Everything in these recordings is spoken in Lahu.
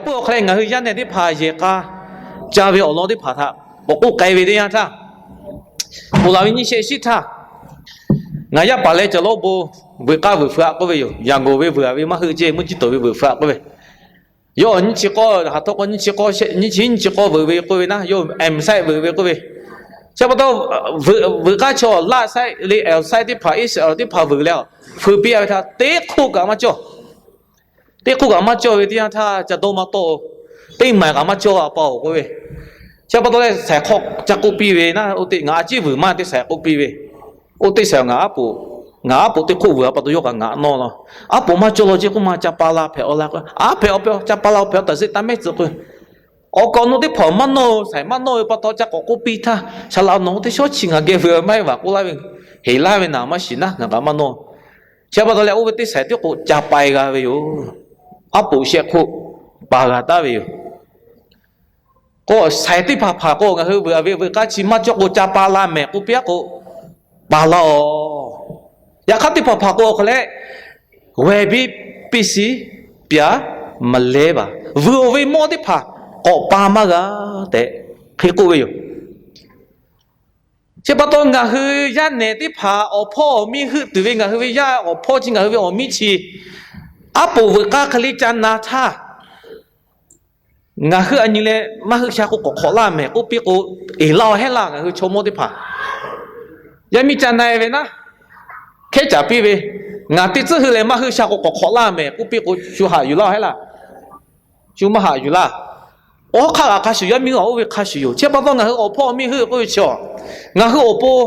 Peuˬ awˬ hk'aw leh ngaˬ hui yaˇ nehˬ teˇ hpaˍ yehˬ k'a ca ve awˬ lawn teˇ hpaˍ htaꞈ k'awꞈ k'oˆ k'ai ve teˇ yanˇ htaˇ, ponˬ laˬ ve nyiˇ shehˆ shiˉ htaˇ, ngaˬ yaˇ paˍ leh caˬ lawˉ bon veuꞈ k'aˇ veuꞈ feu-aꞈ k'oˆ ve yoˬ. Yaꞈ g'oˍ ve veuꞈ-aꞈ ve maˇ heuˆ ceˇ, mvuhˇ ciˇ toˍ ve veuꞈ feu-aꞈ k'oˆ ve. Yawˇ nyiˇ chi k'awˇ, haˍ htawˇ k'o nyiˇ chi k'awˇ, nyiˇ chi nyiˇ chi k'awˇ veuꞈ ve k'oˆ ve naˉ, yawˇ M site veuꞈ ve k'oˆ ve. Chi pa taw, veuꞈ k'aˇ chaw laˇ site le, L site teˇ hpaˍ, Israel teˇ hpaˍ veuꞈ leh, feu piˇ-a ve htaꞈ teˇ hk'oˆ kaꞈ maˇ cawˇ. Teˇ hk'oˆ kaꞈ maˇ cawˇ ve teˇ yanˇ htaˇ, ca dawˇ maˇ tawˆ-oˬ. Teˇ maiˍ kaꞈ maˇ cawˇ-a pa-oˬ k'oˆ ve. Chi pa taw leh saiˍ hk'awꞈ ca k'oˆ piˇ ve naˉ, oˇ teˇ ngaˬ a ciˉ veuꞈ maˇ teˇ saiˍ k'oˆ piˇ ve. Oˇ teˇ saiˍ ngaˬ aˉ poꞈ, ngaˬ aˉ poꞈ teˇ hk'oˆ veuꞈ-a pa taw yawˇ kaꞈ ngaˬ nawˇ la. Aˉ poꞈ maˇ cawˇ law ceˇ k'oˆ ma, ca pa la hpehꞈ-aw la k'o, aˉ hpehꞈ-aw hpehꞈ-aw, ca pa la-aw hpehꞈ-aw, taˍ zeˆ taˇ mehˉ tcuh k'o. Awˬ kaꞈ awˬ nu teˇ hpaˍ maˇ nawˇ, saiˍ maˇ nawˇ ve pa taw ca k'awꞈ k'oˆ piˇ htaˇ, Saˍ laꞈ nawˬ hui teˇ shawˉ chi ngaˬ geh veuꞈ maˇ heˆ vaˬ k'oˆ laˇ ve, heˍ laˇ ve naˍ maˇ shiˍ naˉ, ngaˬ kaꞈ maˇ nawˇ. Chi pa taw leh oˇ ve teˇ saiˍ tiˉ k'o ca pai g'a ve yoˬ. Aˉ poꞈ shehˆ hk'oˆ pa g'a taˉ ve yoˬ. K'o saiˍ teˇ hpaˍ hpaˍ k'o ngaˬ hui veuꞈ-a ve veuꞈ k'aˇ chi maˇ cawˇ k'o ca pa la mehˍ k'oˆ piˇ-aˉ k'o, pa laˇ-aw. Yaꞈ hk'aˇ teˇ hpaˍ hpaˍ k'o awˬ hk'aw leh, wehˬ biˇ piˇ shiˍ pyaˍ maˍ lehˉ baˬ, vuiˬ-oˬ ve mawˇ teˇ hpaˍ k'awꞈ pa maˇ g'a tehꞈ hk'e k'oˆ ve yoˬ. Chi pa taw ngaˬ hui yaˇ nehˬ teˇ hpaˍ awˬ hpawˇ awˬ miˇ heuˆ tuˬ ve ngaˬ hui ve yaˇ awˬ hpawˇ chi ngaˬ hui ve awˬ miˇ chi, aˉ poꞈ veuꞈ k'aˇ hk'e le ca na htaˇ, ngaˬ hui a nyi leh maˇ heuˆ sha k'o k'awꞈ hk'awꞈ laˇ mehˍ k'oˆ piˇ k'o, eˬ laˇ-aw hehˉ laˇ ngaˬ hui chaw mawˇ teˇ hpaˍ. Yaˇ miˇ ca na-e ve naˉ, hkehˉ caˍ piˇ ve, ngaˬ teˇ tcuhˉ hui leh maˇ heuˆ sha k'o k'awꞈ hk'awꞈ laˇ mehˍ k'oˆ piˇ k'o, shu haꞈ yuˬ laˇ-aw hehˉ laˇ. Shu maˇ haꞈ yuˬ laˇ. Awˬ hk'aˇ g'aꞈ hk'a shuˍ, yaˇ miˇ g'aꞈ oˇ ve hk'a shuˍ yoˬ. Chi pa taw ngaˬ hui awˬ hpawˇ awˬ miˇ heuˆ k'oˆ ve chi, ngaˬ hui awˬ pon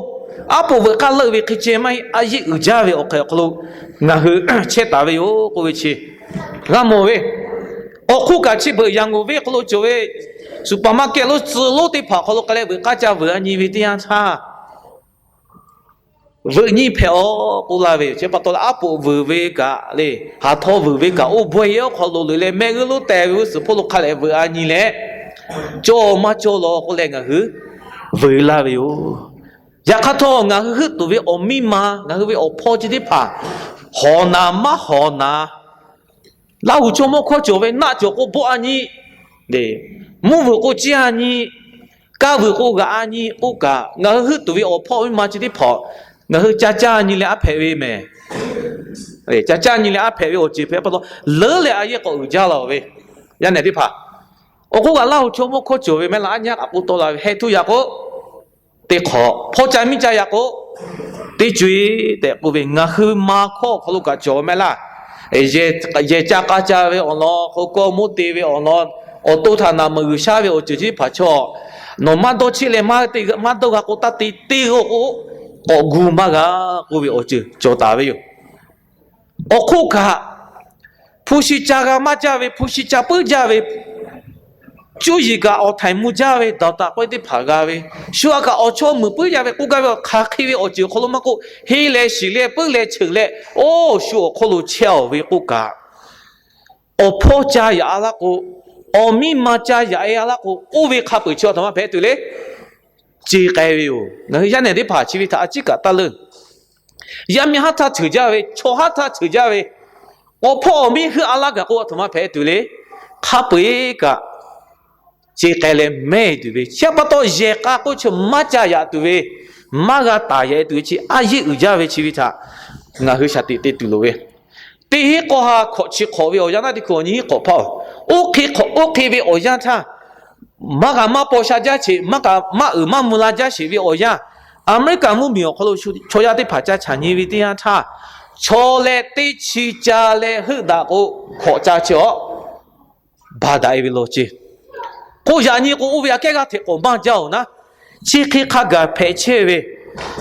aˉ poꞈ veuꞈ k'aˇ leuˆ ve hk'e ceh maˇ heˆ, a yeˆ uiˍ jaˇ ve awˬ hk'e awˬ hk'aw lo ngaˬ hui chehˇ taˍ ve yoˬ k'oˆ ve chi g'a mawˬ ve. Awˬ hk'oˆ kaꞈ chi beuꞈ yaꞈ ngawˬ venˇ hk'aw lo cawˬ ve supermarket lonˉ tcuh lonˉ teˇ hpaˍ awˬ hk'aw lo k'ai leh veuꞈ k'aˇ ca veuꞈ-a nyi ve teˇ yanˇ htaˇ, veuꞈ nyi hpehꞈ-aw k'oˆ laˇ ve yoˬ. Chi pa taw leh aˉ poꞈ veuꞈ ve kaꞈ le, haˍ htaw veuꞈ ve kaꞈ oˇ bawehˇ awˬ hk'aw lo leuꞈ leh mehˆ g'uˇ lonˉ teh ve g'uˇ suhˍ hpawˇ lo hk'a leh veuꞈ-a nyi leh, cawˇ maˇ cawˇ law k'oˆ leh ngaˬ hui veuꞈ laˇ ve yoˬ. Yaꞈ hk'aˇ htawˇ ngaˬ hui heuˆ tuˬ ve awˬ miˇ ma, ngaˬ hui ve awˬ hpawˇ chi teˇ hpaˍ, hawˍ naˍ maˇ hawˍ naˍ, Laˇ huˍ chaw mawˇ hkawˇ cawˬ ve naˆ cawˬ k'o bawˆ-a nyi, mvuhˇ vuiˬ k'o ciˇ-a nyi, kaˇ vuiˬ k'o g'aꞈ-a nyi k'oˆ kaꞈ, ngaˬ hui heuˆ tuˬ ve awˬ hpawˇ miˇ ma chi teˇ hpaˍ ngaˬ hui ca caˇ nyi leh aˉ hpehꞈ ve mehˍ. Ca caˇ nyi leh aˉ hpehꞈ ve awˬ ceuˬ hpehꞈ pa taw, leuˉ leh a yehˇ k'awꞈ uiˍ jaˇ la-oˬ ve, yaˇ nehˬ teˇ hpaˍ. Awˬ k'oˆ kaꞈ Laˇ huˍ chaw mawˇ hkawˇ cawˬ ve mehˆ laˇ, aˉ nyi haˉ k'aꞈ k'oˆ tawˆ la ve, heh htuˇ yaꞈ k'o teˇ hk'awꞈ, hpawˇ ca miˇ ca yaꞈ k'o teˇ co-e tehꞈ k'oˆ ve, ngaˬ hui ma hkawˇ awˬ hk'aw lo kaꞈ cawˬ mehˆ laˇ. Yehˬ ca k'a ca ve awˬ lawn, hk'aw kawˇ moˉ te ve awˬ lawn, awˬ to htaꞈ naˍ meuˍ G'uiˬsha ve awˬ ceuˬ chi teˇ hpaˍ chaw, nawˬ maˇ dawˇ cheˆ leh maˇ te, maˇ dawˇ g'a k'o, taˇ te teˇ g'aˇ k'o, k'awꞈ gu maˇ g'a k'oˆ ve awˬ ceuˬ cawˬ taˍ ve yoˬ. Awˬ hk'oˆ kaꞈ, hpu shi ca g'a maˇ jaˇ ve, hpu shi ca puiˉ jaˇ ve, cuˇ yiˍ kaꞈ awˬ htaiˍ mvuh jaˇ ve, daꞈ taˍ k'awehˇ teˇ hpaˍ g'a ve, shu aꞈ kaꞈ awˬ chawˇ meuˍ puiˉ jaˇ ve k'oˆ gaˇ ve, hk'aˬ hk'e ve awˬ ceuˬ awˬ hk'aw lo maˇ k'oˆ, henˇ leh shiˍ leh puiˉ leh cheuˬ leh, oˇ shu awˬ hk'aw lo chehˇ-aˬ ve k'oˆ kaꞈ, awˬ hpawˇ ca yaꞈ-a laˇ k'o, awˬ miˇ ma ca yaꞈ-e-a laˇ k'o, oˇ ve hk'a peu-eˬ chi a htoꞈ ma hpehꞈ tuˬ le, ce k'ai ve yoˬ. Ngaˬ hui yaˇ nehˬ teˇ hpaˍ chi ve htaꞈ a ciˉ kaꞈ taˇ leuˇ. Yaˇ miˇ haˉ htaˇ ceuˬ jaˇ ve, chaw haˉ htaˇ ceuˬ jaˇ ve, awˬ hpawˇ awˬ miˇ heuˆ-a laˇ gaˬ k'o, a htoꞈ ma hpehꞈ tuˬ le. Hk'a peu-eˬ kaꞈ ce k'ai leh mehˇ tuˬ ve, chi pa taw yehˬ k'a k'oˆ chi maˇ ca yaꞈ tuˬ ve, maˇ g'a taˍ yaꞈ-e tuˬ ve, chi a yeˆ uiˍ jaˇ ve chi ve htaꞈ ngaˬ hui shaˍ tiꞈ te tuˬ loˍ ve. Teˇ hinˉ k'awˇ ha hk'awꞈ chi hk'awꞈ ve awˬ yanˇ naˉ teˇ hkui awˬ nyi hinˉ hk'awꞈ hpaˇ-oˬ, oˇ hk'e ve awˬ yanˇ htaˇ, maˇ g'a maˇ paw sha jaˇ sheˍ, maˇ uiˍ maˇ mvuh la jaˇ sheˍ ve awˬ yanˇ, Aˍmeˍriˆkaˍ mvuhˇmiˬ awˬ hk'aw lo chaw yaˇ teˇ hpaˍ ca chaꞈ nyi ve teˇ yanˇ htaˇ, chaw leh teˇ chi ca leh heuˆ daꞈ k'o, hk'awꞈ ca chi awˬ baˬ daꞈ-e ve law ceˇ. K'oˆ yaꞈ nyi k'o, oˇ ve aꞈ kehˉ g'aˇ hteꞈ k'awꞈ maˇ jaˇ-oˬ naˉ, chi hk'e hk'a gaˬ hpehꞈ chehˇ ve,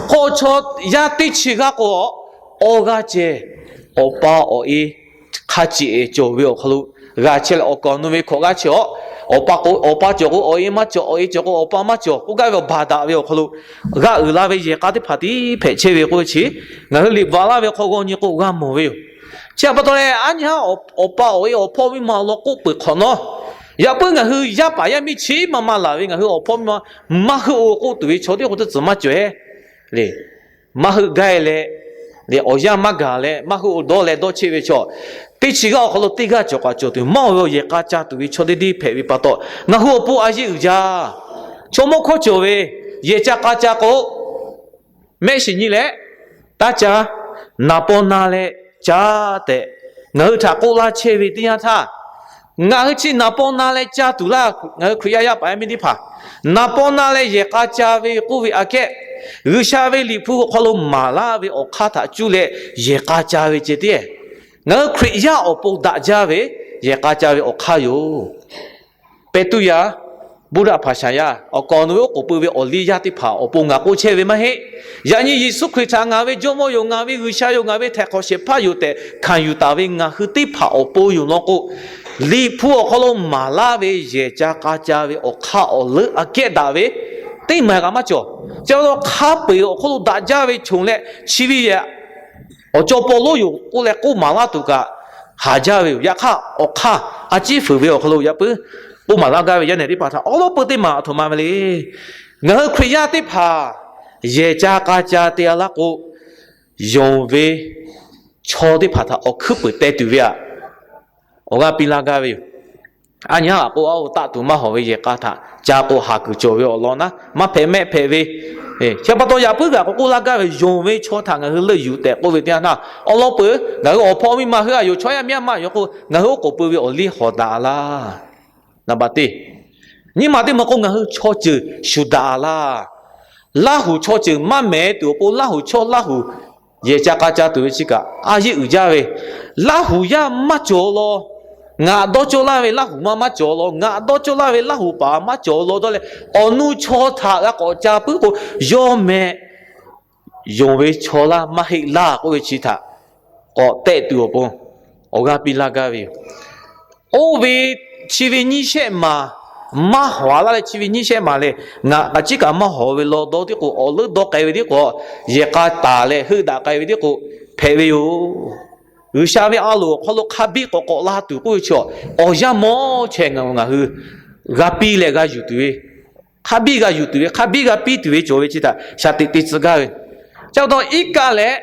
k'o chaw yaˇ teˇ chi g'aˇ k'o, awˬ g'aˇ ceh, awˬ pa awˬ e hk'a ceꞈ cawˬ ve awˬ hk'aw lo g'a chehˇ leh, awˬ kaˍ awˬ nu ve hkawꞈ g'aˇ chi awˬ, awˬ pa k'o awˬ pa cawˬ k'o awˬ e maˇ cawˬ, awˬ e cawˬ k'o awˬ pa maˇ cawˬ k'oˆ gaˇ ve awˬ baˬ daꞈ ve awˬ hk'aw lo g'a uiˍ la ve yehˬ k'a teˇ hpaˍ tiˉ hpehꞈ chehˇ ve k'oˆ ve chi, ngaˬ hui liꞈ bvuhꞈ laˇ ve hk'aw g'aw nyi k'o g'a mawˬ ve yoˬ. Chi pa taw leh, aˉ nyi haˉ awˬ pa awˬ e awˬ hpawˇ miˇ ma awˬ lawn k'oˆ peuˬ hk'awꞈ nawˉ, yaꞈ puiˉ ngaˬ hui yaˇ paˍ yaˇ miˇ chi maˇ maˇ laˬ ve ngaˬ hui awˬ hpawˇ miˇ ma maˇ heuˆ-oˬ k'oˆ tuˬ ve chaw teˇ k'o teˇ tcuhˍ maˇ cawˬ-e le. Maˇ heuˆ gaˇ-e leh, awˬ yanˇ maˇ gaˬ leh maˇ heuˆ-oˬ dawˇ leh dawˇ cheˆ ve chaw, teˇ chi g'aˇ awˬ hk'aw lo teˇ g'aˇ cawˬ kaꞈ cawˬ tuˬ, mawˇ ve awˬ yehˬ k'a ca tuˬ ve chaw teˇ deˇ hpehꞈ ve pa taw, ngaˬ hui awˬ pon a yeˇ uiˍ jaˇ. Chaw mawˇ hkawˇ cawˬ ve yehˬ ca k'a ca k'o, mehˆ shiˍ nyi leh taˇ ca, naˍ paw na leh ca tehꞈ, ngaˬ hui htaꞈ k'oˆ laˇ chehˇ ve teˇ yanˇ htaˇ, ngaˬ hui chi naˍ paw na leh ca tuˬ laˇ, ngaˬ hui Hkriꞈ yaˇ yaˇ paˍ yaˇ miˇ teˇ hpaˍ, naˍ paw na leh yehˬ k'a ca ve k'oˆ ve aꞈ kehˉ, G'uiˬsha ve Liꞈ hpu awˬ hk'aw lo maˍ laˇ ve awˬ hk'aˇ htaꞈ cuˇ leh yehˬ k'a ca ve ceh tiˉ, ngaˬ hui Hkriꞈ yaˇ awˬ pon daꞈ jaˇ ve yehˬ k'a ca ve awˬ hk'aˇ yoˬ. Pehˇ tuˇ yaˇ, Buddha hpaˍ shaˍ yaˇ awˬ kaˍ awˬ nu ve oˉ k'oˍ pui ve awˬ liˇ yaˇ teˇ hpaˍ awˬ pon ngaˬ k'oˆ chehˇ ve maˇ heˆ. Yaꞈ nyi Yeˍsuˆ Hkriꞈ htaꞈ ngaˬ ve Jawˇmawˇ yoˬ, ngaˬ ve G'uiˬsha yoˬ, ngaˬ ve htaiˍ hk'awꞈ shehˍ hpaˇ yoˬ tehꞈ hkanˍ yuˬ taˍ ve ngaˬ hui teˇ hpaˍ awˬ pon yoˬ law k'o, Liꞈ hpu awˬ hk'aw lo maˍ laˇ ve yehˬ ca k'a ca ve awˬ hk'aˇ awˬ leuˉ aꞈ kehˉ daꞈ ve teˇ maˬ kaꞈ maˇ cawˬ. Chi pa taw hk'a peu-eˬ awˬ hk'aw lo daꞈ jaˇ ve chonˬ leh, chi ve yehˬ awˬ cawˇ paw lonˉ yoˬ k'oˆ leh k'oˆ maˍ laˇ tuˬ kaꞈ haˍ jaˇ ve yoˬ. Yaꞈ hk'aˇ, awˬ hk'aˇ a ciˉ fuiˍ ve awˬ hk'aw lo yaꞈ puiˉ k'oˆ maˍ laˇ gaˇ ve yaˇ nehˬ teˇ hpaˍ htaꞈ awˉ lawˉ peu teˇ maˬ aˬ htoꞈ ma ve le. Ngaˬ hui Hkriꞈ yaˇ teˇ hpaˍ yehˬ ca k'a ca te a laˇ k'o, yonˍ ve chaw teˇ hpaˍ htaꞈ awˬ hkuiˉ peuˍ teh tuˬ ve aꞈ, awˬ g'aˇ piˇ laˇ gaˇ ve yoˬ. A nyi haˉ laꞈ k'o, a-o, taˆ tuˬ maˇ hawˍ ve yehˬ k'a htaꞈ ca k'o, haˍ kuiˬ cawˬ ve awˬ lawn naˉ maˇ hpehꞈ mehˆ hpehꞈ ve. Chi pa taw yaꞈ puiˉ kaꞈ k'awꞈ k'oˆ laˇ gaˇ ve, yonˍ ve chaw htaꞈ ngaˬ hui leuˆ yuˬ tehꞈ k'oˆ ve teˇ yanˇ htaˇ, awˉ lawˉ peu ngaˬ hui awˬ hpawˇ miˇ ma heuˆ a yoˬ, chaw yaˇ miˇ a maˇ yoˬ k'o, ngaˬ hui oˉ k'oˍ pui ve awˬ liˇ hawˍ daꞈ a laˇ. Naˍ baˬ teˇ nyi ma teˇ maˬ k'o, ngaˬ hui chaw ceuˬ shuˍ daꞈ a laˇ. Laˇ huˍ chaw ceuˬ maˇ mehˍ tuˬ awˬ pon, Laˇ huˍ chaw Laˇ huˍ yehˬ ca k'a ca tuˬ ve chi kaꞈ a yeˇ uiˍ jaˇ ve, Laˇ huˍ yaˇ maˇ cawˬ law, ngaˬ dawˇ cawˇ laˇ ve Laˇ huˍ ma maˇ cawˬ law, ngaˬ dawˇ cawˇ laˇ ve Laˇ huˍ paˍ maˇ cawˬ law dawˇ leh, awˬ nu chaw htaꞈ g'a k'awꞈ ca puiˉ k'o, yawˇ meh yonˍ ve chaw laˇ maˇ heˆ laˇ k'oˆ ve chi htaꞈ k'awꞈ tehˆ tuˬ awˬ pon awˬ g'aˇ piˇ laˇ gaˇ ve yoˬ. Oˇ ve chi ve nyiˇ shehˆ maˬ maˇ hawˍ a laˇ leh, chi ve nyiˇ shehˆ maˬ lehˬ, ngaˬ kaꞈ ciˉ kaꞈ maˇ hawˍ ve law dawˇ tiˉ k'o, awˬ leuˉ dawˇ k'ai ve tiˉ k'o, yehˬ k'a taˍ leh heuˆ daꞈ k'ai ve tiˉ k'o hpehꞈ ve yoˬ. G'uiˬsha ve a loˍ awˬ hk'aw lo hk'a biˇ k'awꞈ k'awꞈ la tuˬ k'oˆ ve chi, awˬ yanˇ mawˇ chehˇ ngaˬ hui g'a piˇ leh g'a yuˬ tuˬ ve, hk'a biˇ g'a yuˬ tuˬ ve, hk'a biˇ g'a piˇ tuˬ ve cawˬ ve chi htaꞈ shaˍ tiꞈ te tcuh gaˇ ve. Chi pa taw iˉ kaˆ leh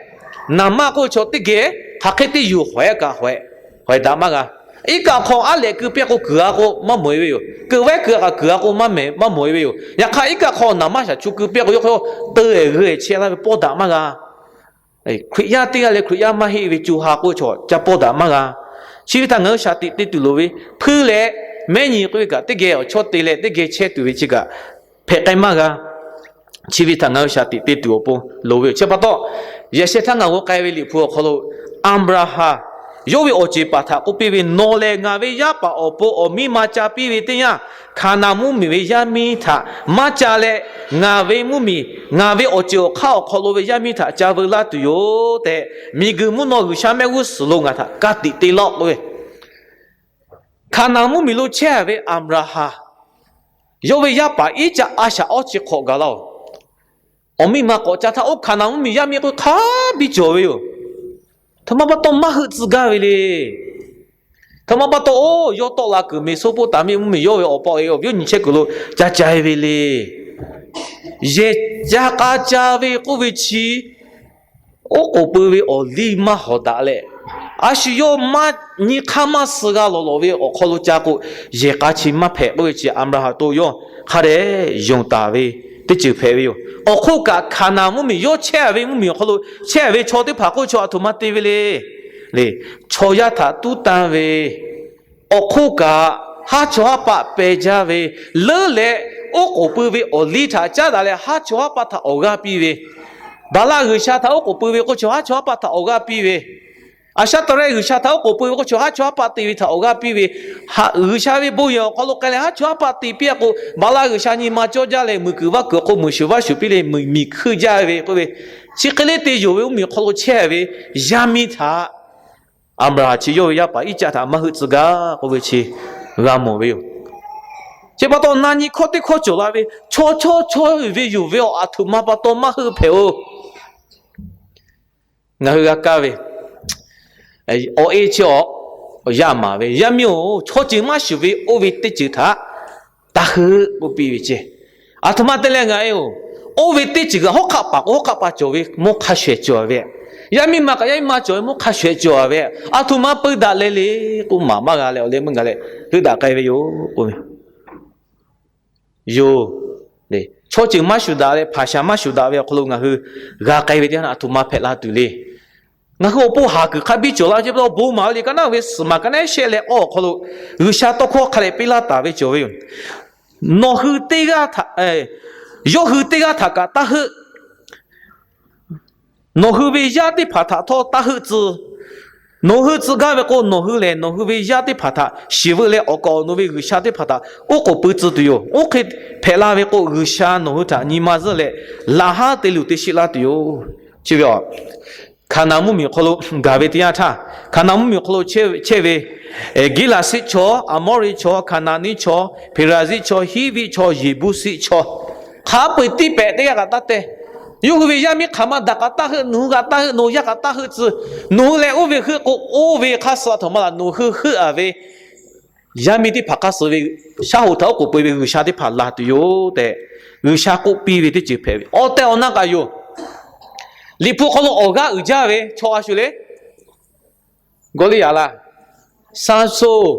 naˍ manˇ k'oˆ ve chaw teˇ geh hk'aˬ hk'e te yuˬ hawehꞈ kaꞈ hawehꞈ, hawehꞈ daꞈ maˇ g'a. Iˉ kaˆ hk'aw aˉ lehꞈ keu piˇ k'o kuiˬ a k'o maˇ mawˬ e ve yoˬ. Keu vehˉ keu kaꞈ kuiˬ a k'o maˇ mawˬ e ve yoˬ. Yaꞈ hk'aˇ iˉ kaˆ hk'aw naˍ manˇ shaˍ chu keu piˇ k'o, yawˇ hk'e teu-e g'eu-e chehˇ laˇ ve pawˇ daꞈ maˇ g'a. Hkriꞈ yaˇ teˇ g'aˇ leh Hkriꞈ yaˇ maˇ heˆ ve co ha k'oˆ ve chaw ca pawˇ daꞈ maˇ g'a. Chi ve htaꞈ ngaˬ hui shaˍ tiꞈ te tuˬ loˍ ve, hpuiˇ leh mehˉ nyi k'oˆ ve kaꞈ teˇ geh awˬ chawˇ te leh teˇ geh chehˇ tuˬ ve chi kaꞈ hpehꞈ k'ai maˇ g'a. Chi ve htaꞈ ngaˬ hui shaˍ tiꞈ te tuˬ awˬ pon loˍ ve yoˬ. Chi pa taw, yaꞈ sheh htaˇ ngaˬ g'aw k'ai ve Liꞈ hpu awˬ hk'aw lo, Aˍbraˍhanˍ yawˇ ve awˬ ceˬ paˍ htaꞈ k'oˆ piˇ ve, Nawˬ lehˬ ngaˬ ve yaˇ paˍ awˬ pon awˬ miˇ ma ca piˇ ve teˇ yanˇ, Hkaˍnanˍ mvuhˇmiˬ ve yaˇ miˇ htaꞈ maˇ ca leh, ngaˬ ve mvuhˇmiˬ, ngaˬ ve awˬ ceuˬ awˬ hk'aˇ awˬ hk'aw lo ve yaˇ miˇ htaꞈ ca veu laˇ tuˬ yoˬ tehꞈ, miˬguiˬ mvuhˇ naw G'uiˬsha mehˆ g'uˇ suhˍ lo ngaˬ htaꞈ ka tiꞈ te laˇ-oˆ k'oˆ ve. Hkaˍnanˍ mvuhˇmiˬ lo chehˇ ve Aˍbraˍhanˍ yawˇ ve yaˇ paˍ Iˉcaˆ a shaꞈ awˇ chi hk'awꞈ gaˬ laˇ-oˬ. Awˬ miˇ ma k'awꞈ ca htaˇ, oˇ Hkaˍnanˍ mvuhˇmiˬ yaˇ miˇ k'o hk'a biˇ cawˬ ve yoˬ. Aˬ htoꞈ ma pa taw maˇ heuˆ tcuh gaˇ ve le. Aˬ htoꞈ ma pa taw, oˇ yawˇ tawˆ la kuiˬ Meˍsoˇpoˇtaˍmiˆ mvuhˇmiˬ yawˇ ve awˬ pa awˬ e awˬ viˉ awˬ nyi chehˇ kuiˬ lo ca ca e ve le. Yehˬ ca k'a ca ve k'oˆ ve chi, oˉ k'oˍ pui ve awˬ liˇ maˇ hawˍ daꞈ leh, a shu yawˇ maˇ nyi hk'aˇ maˇ suh g'a lawˬ lawˬ ve awˬ hk'aw lo ca k'o, yehˬ k'a chi maˇ hpehꞈ k'oˆ ve chi Aˍbraˍhanˍ to yawˇ hk'a dehꞈ yonˍ taˍ ve teˇ ceuˬ hpehꞈ ve yoˬ. Awˬ hk'oˆ kaꞈ, Hkaˍnanˍ mvuhˇmiˬ yawˇ chehˇ ve mvuhˇmiˬ awˬ hk'aw lo chehˇ ve chaw teˇ hpaˍ k'oˆ ve chaw aˬ htoꞈ ma te ve le. Le, chaw yaˇ htaꞈ tuˉ tanˇ ve, awˬ hk'oˆ kaꞈ haˉ chawˇ haˉ paˆ peh jaˇ ve, leuˉ leh oˉ k'oˍ pui ve awˬ liˇ htaꞈ caˉ daꞈ leh haˉ chawˇ haˉ paˆ htaꞈ awˬ g'aˇ piˇ ve, Baˍlaˆ g'uiˬsha htaꞈ oˉ k'oˍ pui ve k'oˆ ve chaw haˉ chawˇ haˉ paˆ htaꞈ awˬ g'aˇ piˇ ve, Aˍshaˆtaˍrehˆ g'uiˬsha htaꞈ oˉ k'oˍ pui ve k'oˆ ve chaw haˉ chawˇ haˉ paˆ te ve htaꞈ awˬ g'aˇ piˇ ve, ha, G'uiˬsha ve bon yehˬ awˬ hk'aw lo k'ai leh haˉ chawˇ haˉ paˆ te piˇ-a k'o, Baˍlaˆ g'uiˬsha nyi ma cawˇ jaˇ leh muiˬ kuiˬ vaˇ kuiˬ awˬ hk'oˆ muiˬ shuˍ vaˇ shuˍ piˇ leh miˬ hkuiˇ jaˇ ve k'oˆ ve, chi hk'e le te yonˍ ve mvuhˇmiˬ awˬ hk'aw lo chehˇ ve yaˇ miˇ htaꞈ Aˍbraˍhanˍ chi yawˇ ve yaˇ paˍ Iˉcaˆ htaꞈ maˇ heuˆ tcuh gaˇ k'oˆ ve chi g'a mawˬ ve yoˬ. Chi pa taw na nyi hkawˇ teˇ hkawˇ cawˬ la ve, chaw chawˇ chawˇ ve yoˬ ve awˬ aˬ htoꞈ ma pa taw maˇ heuˆ hpehꞈ-oˬ. Ngaˬ hui g'a kaˇ ve awˬ e chi awˬ yaˇ maˍ ve, yaˇ miˇ-oˬ, chaw ceuˬ maˇ shuˍ ve oˇ ve teˇ ceuˬ htaꞈ taˇ heuˆ k'oˆ piˇ ve ceˇ. Aˬ htoꞈ ma te leh ngaˬ e-oˬ, oˇ ve teˇ ceuˬ kaꞈ hawˉ hk'aˆ paˍ k'o hawˉ hk'aˆ paˍ cawˬ ve mawˇ hk'a shehˍ cawˬ ve, Yaˇ miˇ ma kaꞈ yaˇ miˇ ma cawˬ ve mvuhˇ hk'a shuˍ shuˍ cawˬ a ve, aˬ htoꞈ ma peu daꞈ leh le k'oˆ maˍ maˇ g'a leh awˬ leh meuˇ gaˬ leh heuˆ daꞈ k'ai ve yoˬ k'oˆ ve yoˬ. Chaw ceuˬ maˇ shuˍ daꞈ leh hpaˍ shaˍ maˇ shuˍ daꞈ ve awˬ hk'aw lo ngaˬ hui g'a k'ai ve teˇ yanˇ htaˇ aˬ htoꞈ ma hpehꞈ la tuˬ le. Ngaˬ hui awˬ pon haˍ kuiˬ hk'a biˇ cawˬ la ve pa taw, bon maˍ ve le ka naˉ ve suhˍ maˬ ka naˉ shehˆ leh k'awˇ awˬ hk'aw lo G'uiˬsha tawˇ hkawˇ hk'a dehꞈ piˇ laˇ taˍ ve cawˬ ve yoˬ. Nawˬ hui teˇ g'aˇ htaꞈ, yawˇ hui teˇ g'aˇ htaꞈ kaꞈ taˇ heuˆ. Nawˬ hui ve yaˇ teˇ hpaˍ htaꞈ htawˇ taˇ heuˆ tcuh. Nawˬ hui tcuh gaˇ ve k'o, nawˬ hui lehˬ nawˬ hui ve yaˇ teˇ hpaˍ htaꞈ shiˍ veuˆ leh awˬ kaˍ awˬ nu ve G'uiˬsha teˇ hpaˍ htaꞈ oˉ k'oˍ pui tcuh tuˬ yoˬ. Oˇ hk'e hpehꞈ la ve k'o, G'uiˬsha nawˬ hui htaꞈ nyi ma zuhˆ leh laꞈ haˉ te luˬ te sheˆ laˇ tuˬ yoˬ. Chi ve a, Hkaˍnanˍ mvuhˇmiˬ awˬ hk'aw lo gaˬ ve teˇ yanˇ htaˇ, Hkaˍnanˍ mvuhˇmiˬ awˬ hk'aw lo chehˇ ve Giˉlaˍsiˆ chaw, Aˍmawˇriˆ chaw, Hkaˍnanˍniˆ chaw, Hpeˍraˍziˆ chaw, Hiˉviˆ chaw, Yeˍbuˇsiˆ chaw, hk'a peu-eˬ tiˇ pehˍ teˇ g'aˇ kaꞈ taˇ te. Yawˇ hui ve yaˇ miˇ hk'aˬ ma daꞈ kaꞈ taˇ heuˆ, nawˬ hui kaꞈ taˇ heuˆ, nawˬ yaˇ kaꞈ taˇ heuˆ tcuh. Nawˬ hui leh oˇ ve heuˆ k'o, oˇ ve hk'aˇ suh aˬ htoꞈ ma laˬ, nawˬ hui heuˆ a ve yaˇ miˇ teˇ hpaˍ hk'aˇ suh ve shaˉ hoꞈ htaꞈ oˉ k'oˍ pui ve G'uiˬsha teˇ hpaˍ laˬ tuˬ yoˬ tehꞈ, G'uiˬsha k'oˆ piˇ ve teˇ ceuˬ hpehꞈ ve awˬ tehˬ awˬ na kaꞈ yoˬ. Liꞈ hpu hk'aw lo awˬ g'aˇ uiˍ jaˇ ve chaw a shu le, Gawˇliˇyaꞈ laˇ, Saˇsonˍ,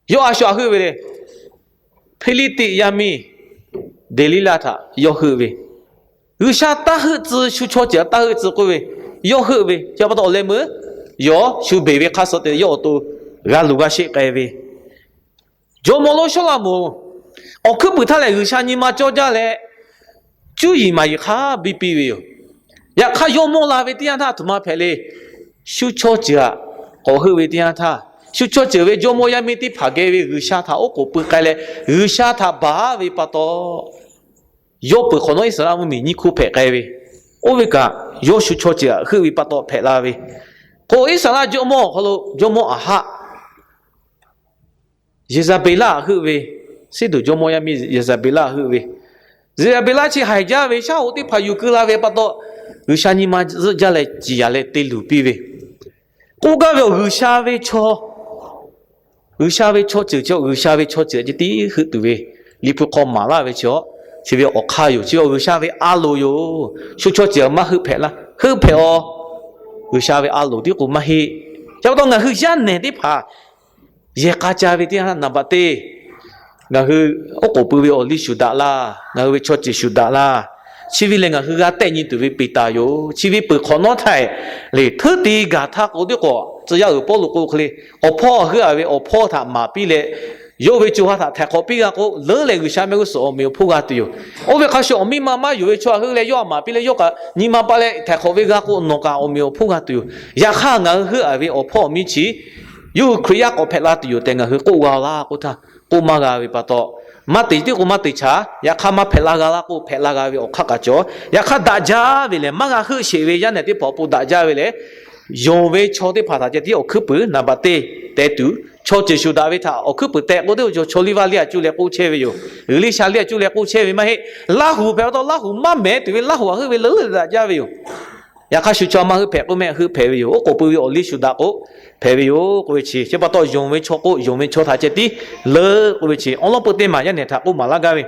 yawˇ a shu htaꞈ heuˆ ve le. Hpiˇliˇtiˆ yaˇ miˇ Deˍliˇlaˆ htaꞈ yawˇ heuˆ ve. G'uiˬsha taˇ heuˆ tcuh, shu chaw ceuˬ taˇ heuˆ tcuh k'oˆ ve, yawˇ heuˆ ve. Chi pa taw awˬ leh meuˇ yawˇ shu beˬ ve hk'aˇ suh te yawˇ awˬ to g'a luˬ g'a sheˆ k'ai ve. Jawˇmawˇ lonˉ Sawˉlaꞈmonˍ awˬ hkuiˉ puiˍ htaˇ lehˬ G'uiˬsha nyi ma cawˇ jaˇ leh, cuˇ yiˍ maˍ yiˍ hk'a biˇ piˇ ve yoˬ. Yaꞈ hk'aˇ, yawˇ mawˇ la ve teˇ yanˇ htaˇ aˬ htoꞈ ma hpehꞈ le. Shu chaw ceuˬ htaꞈ k'awꞈ heuˆ ve teˇ yanˇ htaˇ, shu chaw ceuˬ ve jawˇmawˇ yaˇ miˇ teˇ hpaˍ geh ve G'uiˬsha htaꞈ oˉ k'oˍ pui k'ai leh, G'uiˬsha htaꞈ baˬ ve pa taw, yawˇ peuˬ hk'awꞈ nawˉ Iˉsaˍreˍlaˆ mvuhˇmiˬ nyiˇ hkuˇ hpehꞈ k'ai ve. Oˇ ve kaꞈ, yawˇ shu chaw ceuˬ htaꞈ heuˆ ve pa taw hpehꞈ la ve. K'o, Iˉsaˍreˍlaˆ jawˇmawˇ awˬ hk'aw lo jawˇmawˇ Aˍhaˆ, Yeˍzaˍbeˍlaˆ htaꞈ heuˆ ve, Siˉdonˍ jawˇmawˇ yaˇ miˇ Yeˍzaˍbeˍlaˆ htaꞈ heuˆ ve. Yeˍzaˍbeˍlaˆ chi haiˬ jaˇ ve shaˉ hoꞈ teˇ hpaˍ yuˬ keu la ve pa taw, G'uiˬsha nyi ma zuhˆ jaˇ leh ciˍ yanˍ leh te luˬ piˇ ve. K'oˆ gaˇ ve awˬ G'uiˬsha ve chaw, G'uiˬsha ve chaw ceuˬ chi, G'uiˬsha ve chaw ceuˬ ceh tiˉ heuˆ tuˬ ve, Liꞈ hpu hk'aw maˍ laˇ ve chi, chi ve awˬ hk'aˇ yoˬ. Chi awˬ G'uiˬsha ve a loˍ yoˬ. Shu chaw ceuˬ maˇ heuˆ hpehꞈ laˇ, heuˆ hpehꞈ a, G'uiˬsha ve a loˍ tiˉ k'o maˇ heˆ. Chi pa taw ngaˬ hui yaˇ nehˬ teˇ hpaˍ yehˬ k'a ca ve teˇ yanˇ htaˇ, naˍ baꞈ teˇ, ngaˬ hui oˉ k'oˍ pui ve awˬ liˇ shuˍ daꞈ laˇ, ngaˬ hui ve chaw ceuˬ shuˍ daꞈ laˇ. Chi ve lehˬ ngaˬ hui g'a tehˆ nyi tuˬ ve peˍtaˍ yoˬ. Chi ve peuˬ hk'awꞈ nawˉ htaˇ lehˬ, hteuˉ te gaˬ htaˇ k'o teˇ k'o, tcuh yaˇ uiˍ Pawˇluꞈ k'oˆ hk'e le, awˬ hpawˇ heuˆ a ve awˬ hpawˇ htaꞈ maˍ piˇ leh, yawˇ ve co ha htaꞈ htaiˍ hk'awꞈ piˇ g'a k'o, leuˉ leh G'uiˬsha mehˆ g'uˇ suhˍ awˬ meꞈ awˬ hponˇ g'a tuˬ yoˬ. Oˇ ve hk'a shuˍ, awˬ miˇ ma maˇ yonˍ ve chaw htaꞈ heuˆ leh yawˇ htaꞈ maˍ piˇ leh yawˇ kaꞈ nyi ma pa leh htaiˍ hk'awꞈ ve g'a k'o, nawˬ kaꞈ awˬ meꞈ awˬ hponˇ g'a tuˬ yoˬ. Yaꞈ hk'aˇ, ngaˬ hui heuˆ a ve awˬ hpawˇ awˬ miˇ chi yawˇ hui Hkriꞈ yaˇ k'awꞈ hpehꞈ la tuˬ yoˬ tehꞈ ngaˬ hui k'oˆ g'a laˇ k'oˆ htaˇ, k'oˆ maˇ g'a ve pa taw, maˇ te tiˉ k'o maˇ te chaꞈ, yaꞈ hk'aˇ maˇ hpehꞈ la g'a laˇ k'o, hpehꞈ la g'a ve awˬ hk'aˇ kaꞈ cawˬ. Yaꞈ hk'aˇ, daꞈ jaˇ ve lehˬ, maˇ g'a heuˆ sheˍ ve yaˇ nehˬ teˇ hpaˍ awˬ pon daꞈ jaˇ ve lehˬ, yonˍ ve chaw teˇ hpaˍ htaꞈ ceh tiˉ awˬ hkuiˉ puiˍ naˍ baꞈ teˇ teh tuˬ, chaw ceuˬ shuˍ daꞈ ve htaꞈ awˬ hkuiˉ puiˍ teh k'o, teˇ cawˬ chaw liˇ vaˇ liˇ a cuˇ leh k'oˆ chehˇ ve yoˬ. G'uiˬ liˇ sha liˇ a cuˇ leh k'oˆ chehˇ ve maˇ heˆ. Laˇ huˍ hpehꞈ pa taw, Laˇ huˍ maˇ mehˍ tuˬ ve Laˇ huˍ htaꞈ heuˆ ve leuˉ leh daꞈ jaˇ ve yoˬ. Yaꞈ hk'aˇ, shu chaw maˇ heuˆ hpehꞈ k'oˆ mehˆ heuˆ hpehꞈ ve yoˬ. Oˉ k'oˍ pui ve awˬ liˇ shuˍ daꞈ k'o hpehꞈ ve yoˬ k'oˆ ve chi. Chi pa taw, yonˍ ve chaw k'o, yonˍ ve chaw htaꞈ ceh tiˉ leuˉ k'oˆ ve chi. Awˬ lawn peu teˇ maˬ yaˇ nehˬ htaꞈ k'oˆ maˍ laˇ gaˇ ve,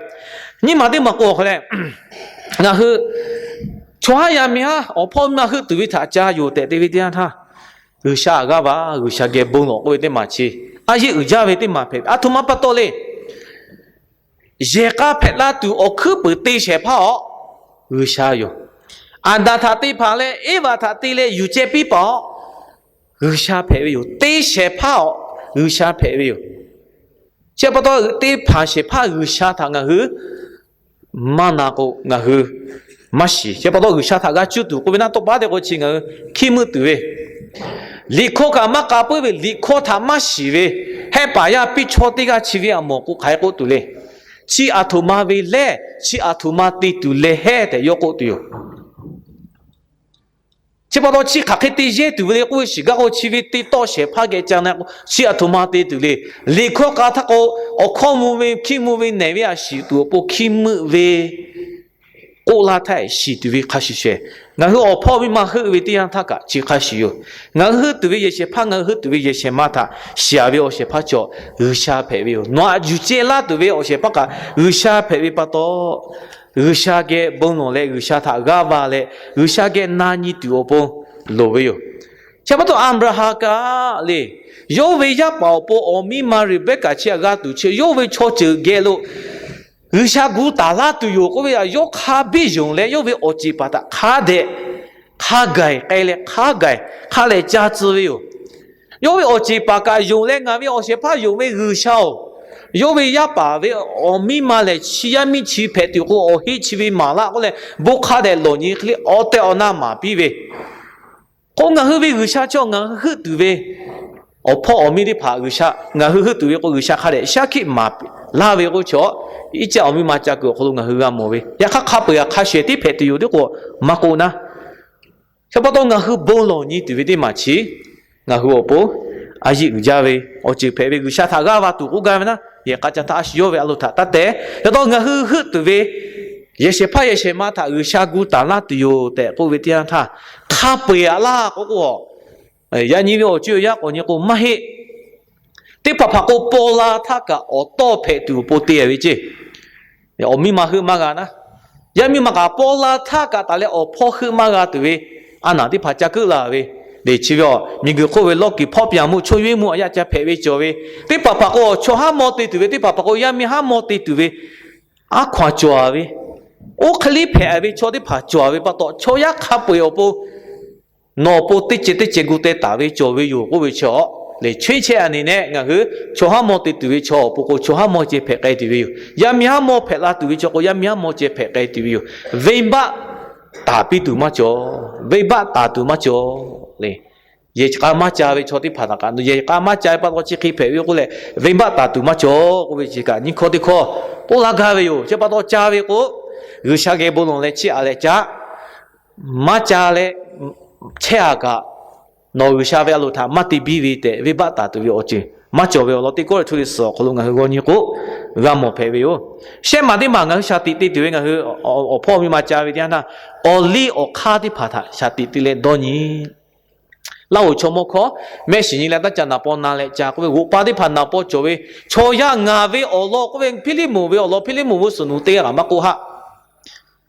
nyiˇ maˬ teˇ maˬ k'o awˬ hk'aw leh, ngaˬ hui chaw haˉ yaˇ miˇ haˉ awˬ hpawˇ miˇ ma heuˆ tuˬ ve htaꞈ ca yoˬ tehꞈ te ve teˇ yanˇ htaˇ, G'uiˬsha a g'aˇ va, G'uiˬsha geh bon lawˬ k'oˆ ve teˇ maˬ chi, a yeˇ uiˍ jaˇ ve teˇ maˬ hpehꞈ ve. Aˬ htoꞈ ma pa taw le. Yehˬ k'a hpehꞈ la tuˬ awˬ hkuiˉ puiˍ te shehˍ hpaˇ awˬ G'uiˬsha yoˬ. Aˍdanˍ htaꞈ te hpanˍ leh Eˇvaꞈ htaꞈ te leh yuˬ ceh piˇ paˍ awˬ G'uiˬsha hpehꞈ ve yoˬ. Te shehˍ hpaˇ awˬ G'uiˬsha hpehꞈ ve yoˬ. Chi pa taw, te hpanˍ shehˍ hpaˇ G'uiˬsha htaꞈ ngaˬ hui maˇ na k'o, ngaˬ hui maˇ shiˍ. Chi pa taw, G'uiˬsha htaꞈ g'a cuˇ tuˬ k'oˆ ve naˆ tawˇ pa te k'o chi ngaˬ hui hkiˇ meuˆ tuˬ ve, liꞈ hkawˇ kaꞈ maˇ k'a puiˉ ve, liꞈ hkawˇ htaꞈ maˇ shiˍ ve, hehˆ paˍ yaˇ piˇ chaw teˇ g'aˇ chi ve a mawˬ k'o hk'aˬ hk'e k'oˆ tuˬ le. Chi aˬ htoꞈ ma ve lehˬ, chi aˬ htoꞈ ma te tuˬ leh hehˉ tehꞈ yawˇ k'oˆ tuˬ yoˬ. Chi pa taw, chi hk'aˬ hk'e te yehˇ tuˬ ve le k'oˆ ve shiˍ gaˇ k'o, chi ve te tawˆ shehˍ hpaˇ geh ca na k'o, chi aˬ htoꞈ ma te tuˬ le. Liꞈ hkawˇ k'a htaˇ k'o, awˬ hkawˇ mvuh ve hkiˇ mvuh ve nehˬ ve a shiˍ tuˬ awˬ pon hkiˇ meuˆ ve k'oˆ laˇ htaˇ shiˍ tuˬ ve hk'a shuˍ shehˍ. Ngaˬ hui awˬ hpawˇ miˇ ma heuˆ ve teˇ yanˇ htaˇ kaꞈ chi hk'a shuˍ yoˬ. Ngaˬ hui heuˆ tuˬ ve yehˬ shehˍ hpaˇ, ngaˬ hui heuˆ tuˬ ve yehˬ shehˍ ma htaꞈ shiˍ a ve awˬ shehˍ hpaˇ cawˬ G'uiˬsha hpehꞈ ve yoˬ. Nawˬ htaꞈ yuˬ ceh laˇ tuˬ ve awˬ shehˍ hpaˇ kaꞈ G'uiˬsha hpehꞈ ve pa taw, G'uiˬsha geh bon lawˬ leh G'uiˬsha htaꞈ g'aˇ va leh G'uiˬsha geh na nyi tuˬ awˬ pon loˍ ve yoˬ. Chi pa taw Aˍbraˍhanˍ kaꞈ le, yawˇ ve yaˇ paˍ awˬ pon awˬ miˇ ma Reˍbehˇkaꞈ chi htaꞈ g'a tuˬ chi yawˇ ve chaw ceuˬ geh lo G'uiˬsha gu taˍ laˇ tuˬ yoˬ k'oˆ ve htaꞈ yawˇ hk'a biˇ yonˍ leh yawˇ ve awˬ ceˬ paˍ htaꞈ hk'a dehꞈ hk'a gaˬ k'ai leh hk'a gaˬ hk'a lehˬ ca tcuh ve yoˬ. Yawˇ ve awˬ ceˬ paˍ kaꞈ yonˍ leh ngaˬ ve awˬ shehˍ hpaˇ yonˍ ve G'uiˬsha-oˬ, yawˇ ve yaˇ paˍ ve awˬ miˇ ma lehˬ chi yaˇ miˇ chi hpehꞈ tuˬ k'o awˬ heˆ chi ve maˍ laˇ k'oˆ leh bon hk'a dehꞈ lawˬ nyi hk'e le awˬ tehˬ awˬ na maˍ piˇ ve k'o, ngaˬ hui ve G'uiˬsha chaw ngaˬ hui heuˆ tuˬ ve awˬ hpawˇ awˬ miˇ teˇ hpaˍ G'uiˬsha ngaˬ hui heuˆ tuˬ ve k'o G'uiˬsha hk'a dehꞈ shaˉ hkiˆ maˍ laˇ ve k'oˆ chaw, iˉ caˆ awˬ miˇ ma ca kuiˬ awˬ hk'aw lo ngaˬ hui g'a mawˬ ve yaꞈ hk'aˇ hk'a peu-eˬ hk'a shehˍ tiˉ hpehꞈ tuˬ yoˬ teˇ k'o maˇ k'oˆ naˉ. Chi pa taw ngaˬ hui bon lawˬ nyi tuˬ ve teˇ maˬ chi ngaˬ hui awˬ pon a yiˆ uiˍ jaˇ ve awˬ ceuˬ hpehꞈ ve G'uiˬsha htaꞈ g'aˇ va tuˬ k'oˆ gaˇ ve naˉ, yehˬ k'a ca htaˇ a shu yawˇ ve a loˍ htaꞈ taˇ te. Yaꞈ taw ngaˬ hui heuˆ tuˬ ve yehˬ shehˍ hpaˇ yehˬ shehˍ ma htaꞈ G'uiˬsha gu taˍ laˇ tuˬ yoˬ tehꞈ k'oˆ ve teˇ yanˇ htaˇ, hk'a peu-eˬ aꞈ laˇ k'oˆ k'o, yaꞈ nyi ve awˬ co yaˇ k'awꞈ nyi k'o maˇ heˆ. Teˇ hpaˍ hpaˍ k'o paw la htaˇ kaꞈ awˬ tawˇ hpehꞈ tuˬ awˬ pon te ve ceˇ. Awˬ miˇ ma heuˆ maˇ g'a naˉ, yaˇ miˇ ma kaꞈ paw la htaˇ kaꞈ taˍ leh awˬ hpawˇ heuˆ maˇ g'a tuˬ ve a naˍ teˇ hpaˍ ca keuˆ la ve le. Chi ve a miˬguiˬ hk'oˆ ve lawˇ kiˍ hpawˇ pyaˍ mvuhˇ chaw yehˇ mvuhˇ a yaˇ ca hpehꞈ ve cawˬ ve, teˇ hpaˍ hpaˍ k'o chaw haˉ maw te tuˬ ve, teˇ hpaˍ hpaˍ k'o yaˇ miˇ haˉ maw te tuˬ ve, aˉ hkaw-anˬ cawˬ-a ve, oˇ hk'e liˇ hpehꞈ ve chaw teˇ hpaˍ cawˬ-a ve pa taw chaw yaˇ hk'a peu-eˬ awˬ pon nawˬ awˬ pon teˇ ceuˬ teˇ ceuˬ gu teh taˍ ve cawˬ ve yoˬ k'oˆ ve chi a lehˬ, chehˇ chehˇ a nyi nehˆ ngaˬ hui chaw haˉ maw te tuˬ ve chaw awˬ pon k'o chaw haˉ maw ceh hpehꞈ k'ai tuˬ ve yoˬ. Yaˇ miˇ haˉ maw hpehꞈ la tuˬ ve chaw k'o yaˇ miˇ haˉ maw ceh hpehꞈ k'ai tuˬ ve yoˬ. Venˇbaˆ taˍ piˇ tuˬ maˇ cawˬ. Venˇbaˆ taˍ tuˬ maˇ cawˬ le. Yehˬ k'a maˇ ca ve chaw teˇ hpaˍ htaꞈ kaꞈ, yehˬ k'a maˇ ca ve pa taw chi hk'e hpehꞈ ve k'oˆ leh, venˇbaˆ taˍ tuˬ maˇ cawˬ k'oˆ ve chi kaꞈ nyiˇ hawˇ teˇ hawˇ k'oˆ laˇ gaˇ ve yoˬ. Chi pa taw ca ve k'o, G'uiˬsha geh bon lawˬ leh chiˇ aꞈ leh ca, maˇ ca leh chehˇ-a kaꞈ, nawˬ G'uiˬsha ve a loˍ htaꞈ maˇ te biˇ ve tehꞈ venˇbaˆ taˍ tuˬ ve awˬ ceuˬ maˇ cawˬ ve awˬ lawn teˇ kawˆ leh hto leh suhˍ awˬ hk'aw lo ngaˬ hui g'aw nyi k'o, g'a mawˬ hpehꞈ ve yoˬ. Shehˆ maˬ teˇ maˬ ngaˬ hui shaˍ tiꞈ te tuˬ ve ngaˬ hui awˬ hpawˇ miˇ ma ca ve teˇ yanˇ htaˇ, awˬ liˇ awˬ hk'aˇ teˇ hpaˍ htaꞈ shaˍ tiꞈ te leh dawˇ nyi Laˇ-oˬ chaw mawˇ hkawˇ mehˆ shiˍ nyi leh taˇ ca naˍ paw na leh ca k'oˆ ve, g'oꞈ pa teˇ hpaˍ naˍ paw cawˬ ve chaw yaˇ ngaˬ ve awˬ lawn k'oˆ ve, Hpiˇliˇmonˍ ve awˬ lawn, Hpiˇliˇmonˍ g'uˇ suhˍ nawˬ teˇ g'aˇ kaꞈ maˇ k'oˆ haˆ.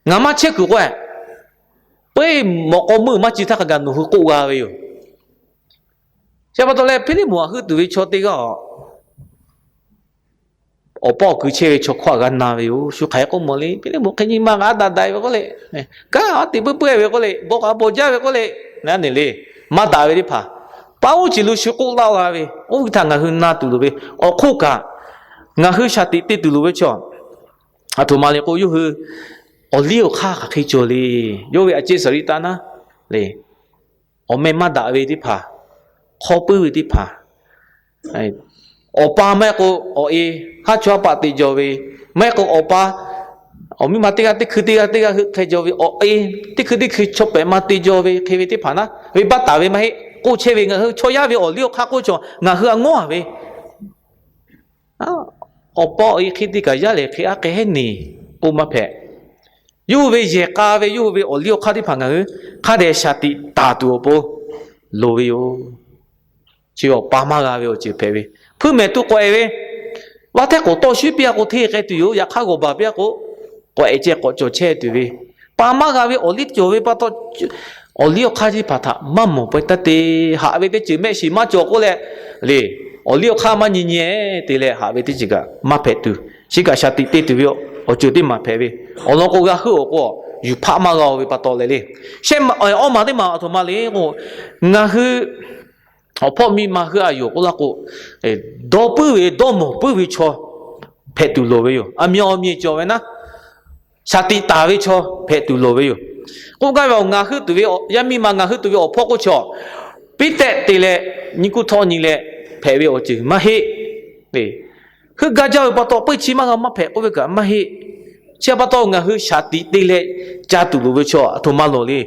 Ngaˬ maˇ chehˇ kuiˬ k'o, peuˬ mawꞈ k'aw meuˇ maˇ ci htaˇ hk'a gaˬ nawˬ hui k'oˆ g'a ve yoˬ. Chi pa taw leh Hpiˇliˇmonˍ htaꞈ heuˆ tuˬ ve chaw teˇ g'aˇ awˬ pawˆ awˬ kui chehˇ ve chaw hkawˇ htaꞈ g'a na ve yoˬ. Shu hk'aˬ hk'e k'oˆ mawˬ le, Hpiˇliˇmonˍ hk'e nyi ma g'a daꞈ daꞈ ve k'oˆ le, kanˉ a teꞈ puiˉ puiˉ ve k'oˆ le, bawˆ k'a bawˬ jaˇ ve k'oˆ le, naˉ ne le, maˇ daꞈ ve teˇ hpaˍ, paˇ oˇ ceˬ lo shu k'oˆ laˇ g'a ve, oˇ ve htaꞈ ngaˬ hui na tuˬ loˍ ve, awˬ hk'oˆ kaꞈ ngaˬ hui shaˍ tiꞈ te tuˬ loˍ ve chaw, aˬ htoꞈ ma le k'o, yawˇ hui awˬ liˇ awˬ hk'aˇ hk'aˬ hk'e cawˬ le. Yawˇ ve a ciˉ Saˍriˆtaˆ naˉ le, awˬ meh maˇ daꞈ ve teˇ hpaˍ, hk'aw puiˉ ve teˇ hpaˍ, awˬ pa maˇ heˆ k'o awˬ e haˉ chawˇ haˉ paˆ te jaw ve, maˇ heˆ k'o awˬ pa awˬ miˇ ma teˇ g'aˇ teˇ hkui teˇ g'aˇ teˇ g'aˇ heuˆ hk'e jaw ve, awˬ e teˇ hkui teˇ hkui chaw pehꞈ ma te jaw ve hk'e ve teˇ hpaˍ naˉ, venˇbaˆ taˍ ve maˇ heˆ k'oˆ chehˇ ve, ngaˬ hui chaw yaˇ ve awˬ liˇ awˬ hk'aˇ k'oˆ chaw ngaˬ hui a ngawˉ-a ve awˬ pa awˬ e hk'e te kaꞈ yaˇ lehˬ hk'e aˉ hk'e heˉ neˬ k'oˆ maˇ hpehꞈ. Yawˇ hui ve yehˬ k'a ve yawˇ hui ve awˬ liˇ awˬ hk'aˇ teˇ hpaˍ ngaˬ hui hk'a dehꞈ shaˍ tiꞈ taˍ tuˬ awˬ pon loˍ ve yoˬ. Chi awˬ pa maˇ g'a ve awˬ ceuˬ hpehꞈ ve, hpuiˇ mehˍ tuˬ k'awꞈ-e ve, vaˇ htehˇ k'awꞈ tawˆ shuˉ piˇ-a k'o hteˇ k'ai tuˬ yoˬ. Yaꞈ hk'aˇ g'awˬ baˬ piˇ-a k'o k'awꞈ-e ceh k'awꞈ cawˬ chehˇ tuˬ ve, pa maˇ g'a ve awˬ liˇ cawˬ ve pa taw, awˬ liˇ awˬ hk'aˇ teˇ hpaˍ htaꞈ maˇ mawˬ pawehˇ taˇ te. Haꞈ ve teˇ ceuˬ mehˆ shiˍ maˇ cawˬ k'oˆ leh, le, awˬ liˇ awˬ hk'aˇ maˇ nyi nyi te leh haꞈ ve teˇ ceuˬ kaꞈ maˇ hpehꞈ tuˬ, chi kaꞈ shaˍ tiꞈ te tuˬ ve awˬ ceuˬ teˇ maˬ hpehꞈ ve, awˬ lawn k'o g'a heuˆ-oˬ k'o, yuˬ hpaˆ maˇ g'a-o ve pa taw leh le. Shehˆ ma awˬ maˬ teˇ maˬ aˬ htoꞈ ma le k'o, ngaˬ hui awˬ hpawˇ miˇ ma heuˆ-a yoˬ k'oˆ laˇ k'o, dawˇ puiˉ ve dawˇ mawˬ puiˉ ve chaw hpehꞈ tuˬ loˍ ve yoˬ. Aˬ miˍ awˬ miˬ cawˬ ve naˉ, shaˍ tiꞈ taˍ ve chaw hpehꞈ tuˬ loˍ ve yoˬ. K'oˆ gaˇ ve, ngaˬ heuˆ tuˬ ve yaˇ miˇ ma ngaˬ heuˆ tuˬ ve awˬ hpawˇ k'oˆ chaw, piˇ tehˆ te leh nyi kuˇ htawˇ nyi leh hpehꞈ ve awˬ ceuˬ maˇ heˆ. Heuˆ gaˇ jaˇ ve pa taw peuˇ chi maˇ g'a maˇ hpehꞈ k'oˆ ve kaꞈ maˇ heˆ. Chi pa taw ngaˬ hui shaˍ tiꞈ te leh ca tuˬ loˍ ve chaw aˬ htoꞈ ma lawˬ le.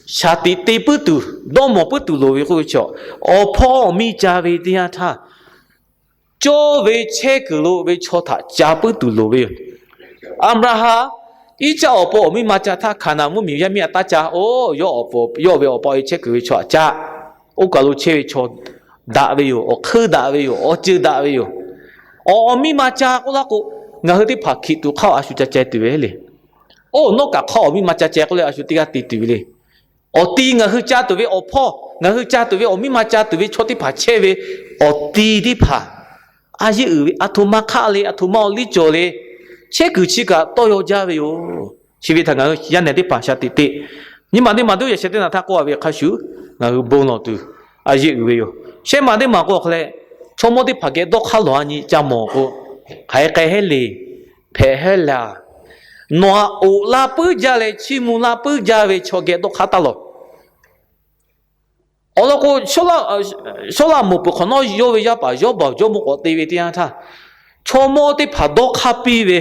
Shaˍ tiꞈ te puiˉ tuˬ, dawˇ mawˬ puiˉ tuˬ loˍ ve k'oˆ ve chaw, awˬ hpawˇ awˬ miˇ ca ve teˇ yanˇ htaˇ, cawˇ ve chehˇ kuiˬ lo ve chaw htaꞈ ca puiˉ tuˬ loˍ ve yoˬ. Aˍbraˍhanˍ, Iˉcaˆ awˬ pon awˬ miˇ ma ca htaˇ Hkaˍnanˍ mvuhˇmiˬ yaˇ miˇ htaꞈ taˇ ca. Oˬ, yawˇ ve awˬ pa e chehˇ kuiˬ ve chaw htaꞈ ca. Oˇ kaˬ lo chehˇ ve chaw daꞈ ve yoˬ. Awˬ hkeuˇ daꞈ ve yoˬ. Awˬ ceuˬ daꞈ ve yoˬ. Awˬ miˇ ma ca k'oˆ laˇ k'o, ngaˬ hui teˇ hpaˍ hkiˬ tuˬ hk'aˇ a shu ca ca tuˬ ve le. Oˇ, nawˉ kaꞈ hk'aˇ awˬ miˇ ma ca ceh k'oˆ leh a shu teˇ g'aˇ te tuˬ ve le. Awˬ ti ngaˬ hui ca tuˬ ve awˬ hpawˇ, ngaˬ hui ca tuˬ ve awˬ miˇ ma ca tuˬ ve chaw teˇ hpaˍ chehˇ ve awˬ ti teˇ hpaˍ, a yeˇ uiˍ ve a htoꞈ ma hk'aˆ le, a htoꞈ ma awˬ liˇ cawˬ le, chehˇ kuiˬ chi kaꞈ tawˇ yaw jaˇ ve yoˬ. Chi ve htaꞈ ngaˬ hui yaˇ nehˬ teˇ hpaˍ shaˍ tiꞈ te. Nyi ma teˇ ma teˇ g'aˇ yaꞈ sheh teˇ naꞈ htaˇ k'oˆ a ve hk'a shuˍ, ngaˬ hui bon lawˬ tuˬ a yeˇ uiˍ ve yoˬ. Shehˆ ma teˇ ma k'oˆ hk'e leh, chaw mawˇ teˇ hpaˍ geh dawˇ hk'aˇ lawˬ a nyi ca mawˬ k'o, hk'aˬ hk'e k'ai heˉ le, hpehꞈ heˉ la. Nawˬ aꞈ oꞈ la puiˉ jaˇ leh chiˇ mvuh la puiˉ jaˇ ve chaw geh dawˇ hk'aˇ taˇ lawˬ. Awˬ lawn k'o, Sawˉlaꞈmonˍ peuˬ hk'awꞈ nawˉ yawˇ ve yaˇ paˍ Yawˇbaˬ jawˇmawˇ k'awꞈ te ve teˇ yanˇ htaˇ, chaw mawˇ teˇ hpaˍ dawˇ hk'aˇ piˇ ve,